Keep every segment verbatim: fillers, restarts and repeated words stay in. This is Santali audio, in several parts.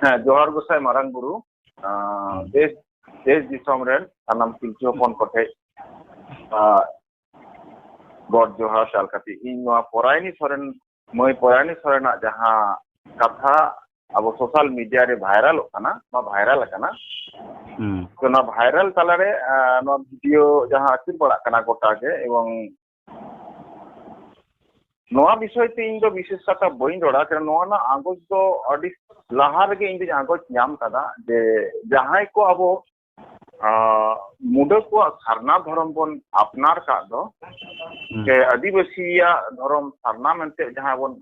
ᱦᱮᱸ, ᱡᱚᱦᱟᱨ ᱜᱚᱸᱥᱟᱭ ᱢᱟᱨᱟᱝ ᱵᱩᱨᱩ᱾ ᱟᱸ, ᱦᱩᱸ᱾ ᱫᱮᱥ, ᱫᱮᱥ ᱫᱤᱥᱚᱢ ᱨᱮᱱ ᱥᱟᱱᱟᱢ ᱯᱤᱞᱪᱩ ᱦᱚᱯᱚᱱ ᱠᱚᱴᱷᱮᱡ, ᱟᱸ, ᱜᱚᱰ ᱡᱚᱦᱟᱨ ᱪᱟᱞ ᱠᱟᱛᱮ ᱤᱧ ᱱᱚᱣᱟ ᱯᱚᱨᱟᱭᱱᱤ ᱥᱚᱨᱮᱱ, ᱢᱟᱹᱭ ᱯᱚᱨᱟᱭᱱᱤ ᱥᱚᱨᱮᱱᱟᱜ ᱡᱟᱦᱟᱸ ᱠᱟᱛᱷᱟ ᱟᱵᱚ social media ᱨᱮ ᱵᱷᱟᱭᱨᱟᱞᱚᱜ ᱠᱟᱱᱟ, ᱱᱚᱣᱟ ᱵᱷᱟᱭᱨᱟᱞ ᱟᱠᱟᱱᱟ᱾ ᱦᱩᱸ᱾ ᱛᱚ ᱱᱚᱣᱟ ᱵᱷᱟᱭᱨᱟᱞ ᱛᱟᱞᱟᱨᱮ, ᱟᱸ, ᱱᱚᱣᱟ video ᱡᱟᱦᱟᱸ ᱟᱹᱪᱩᱨ ᱵᱟᱲᱟᱜ ᱠᱟᱱᱟ ᱜᱚᱴᱟ ᱜᱮ, ᱮᱵᱚᱝ ᱱᱚᱣᱟ ᱵᱤᱥᱚᱭ ᱛᱮ ᱤᱧ ᱫᱚ ᱵᱤᱥᱮᱥ ᱠᱟᱛᱷᱟ ᱵᱟᱹᱧ ᱨᱚᱲᱟ, ᱠᱟᱨᱚᱱ ᱱᱚᱣᱟ ᱨᱮᱱᱟᱜ ᱟᱸᱜᱚᱪ ᱫᱚ ᱟᱹᱰᱤ ᱞᱟᱦᱟ ᱨᱮᱜᱮ ᱤᱧ ᱫᱚᱧ ᱟᱸᱜᱚᱪ ᱧᱟᱢ ᱠᱟᱫᱟ ᱡᱮ ᱡᱟᱦᱟᱸᱭ ᱠᱚ ᱟᱵᱚ, ᱟᱸ, ᱢᱩᱰᱟᱹ ᱠᱚᱣᱟᱜ ᱥᱟᱨᱱᱟ ᱫᱷᱚᱨᱚᱢ ᱵᱚᱱ ᱟᱯᱱᱟᱨ ᱠᱟᱜ ᱫᱚ, ᱦᱩᱸ᱾ ᱥᱮ ᱟᱹᱫᱤᱵᱟᱹᱥᱤᱭᱟᱜ ᱫᱷᱚᱨᱚᱢ ᱥᱟᱨᱱᱟ ᱢᱮᱱᱛᱮ ᱡᱟᱦᱟᱸ ᱵᱚᱱ,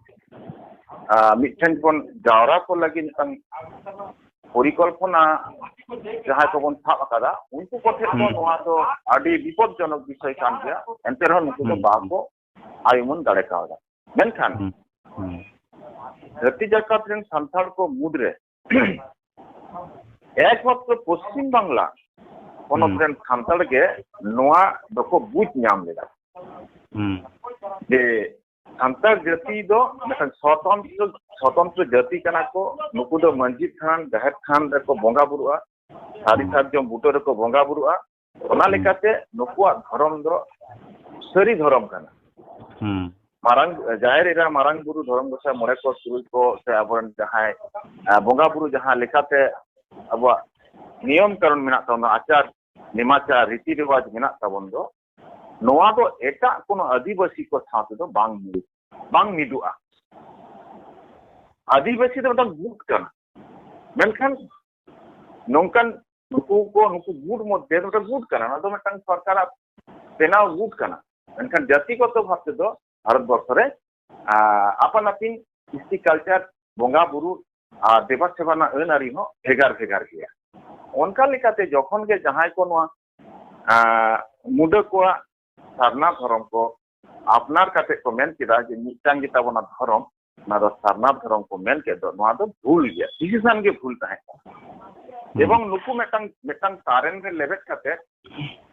ᱟᱸ, ᱢᱤᱫᱴᱷᱮᱱ ᱵᱚᱱ ᱡᱟᱣᱨᱟ ᱠᱚ ᱞᱟᱹᱜᱤᱫ ᱢᱤᱫᱴᱟᱝ ᱯᱚᱨᱤᱠᱚᱞᱯᱚᱱᱟ ᱡᱟᱦᱟᱸᱭ ᱠᱚᱵᱚᱱ ᱥᱟᱵ ᱟᱠᱟᱫᱟ, ᱩᱱᱠᱩ ᱠᱚᱴᱷᱮᱱ ᱫᱚ ᱦᱩᱸ᱾ ᱱᱚᱣᱟ ᱫᱚ ᱟᱹᱰᱤ ᱵᱤᱯᱚᱫᱽᱡᱚᱱᱚᱠ ᱵᱤᱥᱚᱭ ᱠᱟᱱ ᱜᱮᱭᱟ, ᱮᱱᱛᱮ ᱨᱮᱦᱚᱸ ᱱᱩᱠᱩ ᱫᱚ ᱦᱩᱸ᱾ ᱵᱟᱠᱚ ᱟᱭ ᱩᱢᱟᱹᱱ ᱫᱟᱲᱮ ᱠᱟᱣᱫᱟ᱾ ᱢᱮᱱᱠᱷᱟᱱ ᱦᱩᱸ, ᱦᱩᱸ᱾ ᱡᱟᱹᱛᱤ ᱡᱟᱠᱟᱛ ᱨᱮᱱ ᱥᱟᱱᱛᱟᱲ ᱠᱚ ᱢᱩᱫᱽᱨᱮ ᱮᱠᱢᱟᱛᱨᱚ ᱯᱚᱥᱪᱤᱢ ᱵᱟᱝᱞᱟ ᱯᱚᱱᱚᱛ ᱦᱩᱸ᱾ ᱨᱮᱱ ᱥᱟᱱᱛᱟᱲ ᱜᱮ ᱱᱚᱣᱟ ᱫᱚᱠᱚ ᱵᱩᱡᱽ ᱧᱟᱢ ᱞᱮᱫᱟ ᱦᱩᱸ᱾ ᱡᱮ ᱥᱟᱱᱛᱟᱲ ᱡᱟᱹᱛᱤ ᱫᱚ ᱢᱤᱫᱴᱟᱝ ᱥᱚᱛᱚᱱᱛᱨᱚ, ᱥᱚᱛᱚᱱᱛᱨᱚ ᱡᱟᱹᱛᱤ ᱠᱟᱱᱟ ᱠᱚ᱾ ᱱᱩᱠᱩ ᱫᱚ ᱢᱟᱹᱡᱷᱤ ᱛᱷᱟᱱ, ᱡᱟᱦᱮᱨ ᱛᱷᱟᱱ ᱨᱮᱠᱚ ᱵᱚᱸᱜᱟ ᱵᱩᱨᱩᱜᱼᱟ, ᱥᱟᱹᱨᱤ ᱦᱩᱸ᱾ ᱥᱟᱨᱡᱚᱢ ᱵᱩᱴᱟᱹ ᱨᱮᱠᱚ ᱵᱚᱸᱜᱟ ᱵᱩᱨᱩᱜᱼᱟ᱾ ᱚᱱᱟ ᱦᱩᱸ᱾ ᱞᱮᱠᱟᱛᱮ ᱱᱩᱠᱩᱣᱟᱜ ᱫᱷᱚᱨᱚᱢ ᱫᱚ ᱥᱟᱹᱨᱤ ᱫᱷᱚᱨᱚᱢ ᱠᱟᱱᱟ᱾ ᱦᱩᱸ᱾ ᱢᱟᱨᱟᱝ, ᱡᱟᱦᱮᱨ ᱮᱨᱟ, ᱢᱟᱨᱟᱝ ᱵᱩᱨᱩ, ᱫᱷᱚᱨᱚᱢ ᱜᱚᱸᱥᱟᱭ, ᱢᱚᱬᱮ ᱠᱚ, ᱛᱩᱨᱩᱭ ᱠᱚ, ᱥᱮ ᱟᱵᱚᱨᱮᱱ ᱡᱟᱦᱟᱸᱭ, ᱟ, ᱵᱚᱸᱜᱟ ᱵᱩᱨᱩ ᱡᱟᱦᱟᱸ ᱞᱮᱠᱟᱛᱮ ᱟᱵᱚᱣᱟᱜ ᱱᱤᱭᱚᱢ ᱠᱟᱱᱩᱱ ᱢᱮᱱᱟᱜ ᱛᱟᱵᱚᱱᱟ, ᱟᱪᱟᱨ ᱱᱮᱢᱟᱪᱟᱨ, ᱨᱤᱛᱤ ᱨᱮᱣᱟᱡᱽ ᱢᱮᱱᱟᱜ ᱛᱟᱵᱚᱱ ᱫᱚ, ᱱᱚᱣᱟ ᱫᱚ ᱮᱴᱟᱜ ᱠᱳᱱᱳ ᱟᱹᱫᱤᱵᱟᱹᱥᱤ ᱠᱚ ᱥᱟᱶ ᱛᱮᱫᱚ ᱵᱟᱝ ᱢᱤᱫ, ᱵᱟᱝ ᱢᱤᱫᱚᱜᱼᱟ᱾ ᱟᱹᱫᱤᱵᱟᱹᱥᱤ ᱫᱚ ᱢᱤᱫᱴᱟᱝ ᱜᱩᱴ ᱠᱟᱱᱟ, ᱢᱮᱱᱠᱷᱟᱱ ᱱᱚᱝᱠᱟᱱ ᱱᱩᱠᱩ ᱠᱚ, ᱱᱩᱠᱩ ᱜᱩᱴ ᱢᱚᱫᱽᱫᱷᱮ ᱫᱚ ᱢᱤᱫᱴᱟᱝ ᱜᱩᱴ ᱠᱟᱱᱟ, ᱚᱱᱟ ᱫᱚ ᱢᱤᱫᱴᱟᱝ ᱥᱚᱨᱠᱟᱨᱟᱜ ᱵᱮᱱᱟᱣ ᱜᱩᱴ ᱠᱟᱱᱟ, ᱢᱮᱱᱠᱷᱟᱱ ᱡᱟᱹᱛᱤᱜᱚᱛᱚ ᱵᱷᱟᱵ ᱛᱮᱫᱚ ᱵᱷᱟᱨᱚᱛ ᱵᱚᱨᱥᱚ ᱨᱮ, ᱟ, ᱟᱯᱟᱱ ᱟᱹᱯᱤᱱ ᱠᱨᱤᱥᱴᱤ ᱠᱟᱞᱪᱟᱨ, ᱵᱚᱸᱜᱟ ᱵᱩᱨᱩ ᱟᱨ ᱫᱮᱵᱟ ᱥᱮᱵᱟ ᱨᱮᱱᱟᱜ ᱟᱹᱱ ᱟᱹᱨᱤ ᱦᱚᱸ ᱵᱷᱮᱜᱟᱨ ᱵᱷᱮᱜᱟᱨ ᱜᱮᱭᱟ᱾ ᱚᱱᱠᱟ ᱞᱮᱠᱟᱛᱮ ᱡᱚᱠᱷᱚᱱ ᱜᱮ ᱡᱟᱦᱟᱸᱭ ᱠᱚ ᱱᱚᱣᱟ, ᱟ, ᱢᱩᱰᱟᱹ ᱠᱚᱣᱟᱜ ᱥᱟᱨᱱᱟ ᱫᱷᱚᱨᱚᱢ ᱠᱚ ᱟᱯᱱᱟᱨ ᱠᱟᱛᱮ ᱠᱚ ᱢᱮᱱ ᱠᱮᱫᱟ ᱡᱮ ᱢᱤᱫᱴᱟᱝ ᱜᱮ ᱛᱟᱵᱚᱱᱟ ᱫᱷᱚᱨᱚᱢ, ᱚᱱᱟ ᱫᱚ ᱥᱟᱨᱱᱟ ᱫᱷᱚᱨᱚᱢ ᱠᱚ ᱢᱮᱱ ᱠᱮᱫ ᱫᱚ, ᱱᱚᱣᱟ ᱫᱚ ᱵᱷᱩᱞ ᱜᱮᱭᱟ, decision ᱜᱮ ᱵᱷᱩᱞ ᱛᱟᱦᱮᱸ ᱠᱟᱱᱟ᱾ ᱦᱩᱸ᱾ ᱮᱵᱚᱝ ᱱᱩᱠᱩ ᱢᱤᱫᱴᱟᱝ, ᱢᱤᱫᱴᱟᱝ ᱛᱟᱨᱮᱱ ᱨᱮ ᱞᱮᱵᱮᱫ ᱠᱟᱛᱮ,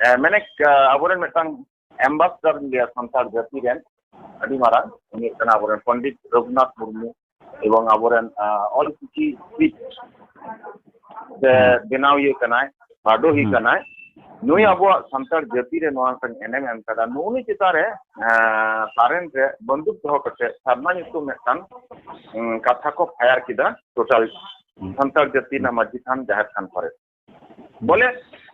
ᱮ, ᱢᱮᱱᱮᱠ, ᱟ, ᱟᱵᱚᱨᱮᱱ ᱢᱤᱫᱴᱟᱝ ambassador ᱤᱧ ᱞᱟᱹᱭᱟ ᱥᱟᱱᱛᱟᱲ ᱡᱟᱹᱛᱤ ᱨᱮᱱ ᱟᱹᱰᱤ ᱢᱟᱨᱟᱝ, ᱩᱱᱤ ᱦᱩᱭᱩᱜ ᱠᱟᱱᱟ ᱟᱵᱚᱨᱮᱱ ᱯᱚᱱᱰᱤᱛ ᱨᱚᱜᱷᱩᱱᱟᱛᱷ ᱢᱩᱨᱢᱩ᱾ ᱮᱵᱚᱝ ᱟᱵᱚᱨᱮᱱ, ᱟ, ᱚᱞ ᱪᱤᱠᱤ ᱥᱠᱨᱤᱯᱴ ᱥᱮ ᱦᱩᱸ᱾ ᱵᱮᱱᱟᱣᱤᱭᱟᱹ ᱠᱟᱱᱟᱭ, ᱯᱟᱰᱚᱦᱤ ᱦᱩᱸ᱾ ᱠᱟᱱᱟᱭ, ᱱᱩᱭ ᱦᱩᱸ᱾ ᱟᱵᱚᱣᱟᱜ ᱥᱟᱱᱛᱟᱲ ᱡᱟᱹᱛᱤ ᱨᱮ ᱱᱚᱣᱟ ᱢᱤᱫᱴᱟᱝ ᱮᱱᱮᱢ ᱮᱢ ᱠᱟᱫᱟ᱾ ᱱᱩᱜᱼᱩ ᱱᱩᱭ ᱪᱮᱛᱟᱱ ᱨᱮ, ᱮᱸ, ᱛᱟᱨᱮᱱ ᱨᱮ ᱵᱟᱱᱫᱩᱠ ᱫᱚᱦᱚ ᱠᱟᱛᱮ ᱥᱟᱨᱱᱟ ᱧᱩᱛᱩᱢ ᱢᱤᱫᱴᱟᱝ, ᱩᱸ, ᱠᱟᱛᱷᱟ ᱠᱚ ᱯᱷᱟᱭᱟᱨ ᱠᱮᱫᱟ ᱴᱳᱴᱟᱞ ᱦᱩᱸ᱾ ᱥᱟᱱᱛᱟᱲ ᱡᱟᱹᱛᱤ ᱦᱩᱸ᱾ ᱨᱮᱱᱟᱜ ᱢᱟᱹᱡᱷᱤ ᱛᱷᱟᱱ, ᱡᱟᱦᱮᱨ ᱛᱷᱟᱱ ᱠᱚᱨᱮ᱾ ᱵᱚᱞᱮ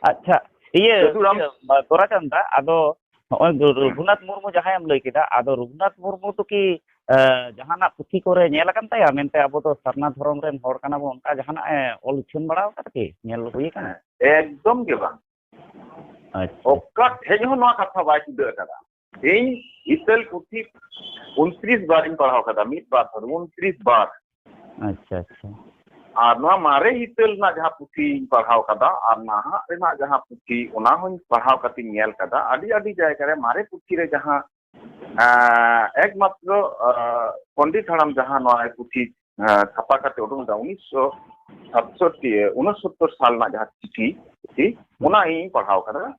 ᱟᱪᱪᱷᱟ, ᱤᱭᱟᱹ, ᱥᱟᱹᱫᱷᱩ ᱨᱟᱢ ᱤᱭᱟᱹ, ᱜᱳᱨᱟᱪᱟᱸᱫᱽ ᱫᱟ, ᱟᱫᱚ ᱱᱚᱜᱼᱚᱭ ᱨᱚ-, ᱨᱚᱜᱷᱩᱱᱟᱛᱷ ᱢᱩᱨᱢᱩ ᱡᱟᱦᱟᱸᱭᱮᱢ ᱞᱟᱹᱭ ᱠᱮᱫᱟ, ᱟᱫᱚ ᱨᱚᱜᱷᱩᱱᱟᱛᱷ ᱢᱩᱨᱢᱩ ᱫᱚ ᱠᱤ, ᱮ, ᱡᱟᱦᱟᱱᱟᱜ ᱯᱩᱛᱷᱤ ᱠᱚᱨᱮ ᱧᱮᱞ ᱟᱠᱟᱱ ᱛᱟᱭᱟ ᱢᱮᱱᱛᱮ, ᱟᱵᱚ ᱫᱚ ᱥᱟᱨᱱᱟ ᱫᱷᱚᱨᱚᱢ ᱨᱮᱱ ᱦᱚᱲ ᱠᱟᱱᱟ ᱵᱚᱱ, ᱚᱱᱠᱟ ᱡᱟᱦᱟᱱᱟᱜ ᱮ ᱚᱞ ᱩᱪᱷᱟᱹᱱ ᱵᱟᱲᱟ ᱟᱠᱟᱫᱟ ᱠᱤ? ᱧᱮᱞ ᱦᱩᱭ ᱟᱠᱟᱱᱟ? ᱮᱠᱫᱚᱢ ᱜᱮ ᱵᱟᱝ᱾ ᱟᱪᱪᱷᱟ᱾ ᱚᱠᱟ ᱴᱷᱮᱡ ᱦᱚᱸ ᱱᱚᱣᱟ ᱠᱟᱛᱷᱟ ᱵᱟᱭ ᱛᱩᱫᱟᱹᱜ ᱟᱠᱟᱫᱟ᱾ ᱤᱧ ᱦᱤᱛᱟᱹᱞ ᱯᱩᱛᱷᱤ ᱩᱱᱛᱨᱤᱥ ᱵᱟᱨ ᱤᱧ ᱯᱟᱲᱦᱟᱣ ᱠᱟᱫᱟ, ᱢᱤᱫ ᱵᱟᱨ ᱫᱚ ᱵᱟᱝ, ᱩᱱᱛᱨᱤᱥ ᱵᱟᱨ᱾ ᱟᱪᱪᱷᱟ, ᱟᱪᱪᱷᱟ᱾ ᱟᱨ ᱱᱚᱣᱟ ᱢᱟᱨᱮ ᱦᱤᱛᱟᱹᱞ ᱨᱮᱱᱟᱜ ᱡᱟᱦᱟᱸ ᱯᱩᱛᱷᱤᱧ ᱯᱟᱲᱦᱟᱣ ᱠᱟᱫᱟ ᱟᱨ ᱱᱟᱦᱟᱜ ᱨᱮᱱᱟᱜ ᱡᱟᱦᱟᱸ ᱯᱩᱛᱷᱤ, ᱚᱱᱟ ᱦᱚᱸᱧ ᱯᱟᱲᱦᱟᱣ ᱠᱟᱛᱮᱧ ᱧᱮᱞ ᱠᱟᱫᱟ᱾ ᱟᱹᱰᱤ, ᱟᱹᱰᱤ ᱡᱟᱭᱜᱟ ᱨᱮ ᱢᱟᱨᱮ ᱯᱩᱛᱷᱤ ᱨᱮ ᱡᱟᱦᱟᱸ, ᱟᱸ, ᱮᱠᱢᱟᱛᱨᱚ, ᱟᱸ, ᱯᱚᱱᱰᱤᱛ ᱦᱟᱲᱟᱢ ᱡᱟᱦᱟᱸ ᱱᱚᱣᱟ ᱯᱩᱛᱷᱤ, ᱟᱸ, ᱪᱷᱟᱯᱟ ᱠᱟᱛᱮ ᱩᱰᱩᱝ ᱞᱮᱫᱟ, ᱩᱱᱤᱥᱥᱚ ᱥᱟᱛᱥᱚᱴᱴᱤ, ᱩᱱᱚᱥᱚᱛᱛᱚᱨ ᱥᱟᱞ ᱨᱮᱱᱟᱜ ᱡᱟᱦᱟᱸ ᱪᱤᱴᱷᱤ, ᱯᱩᱛᱷᱤ, ᱦᱩᱸ᱾ ᱚᱱᱟ ᱤᱧ ᱯᱟᱲᱦᱟᱣ ᱠᱟᱫᱟ᱾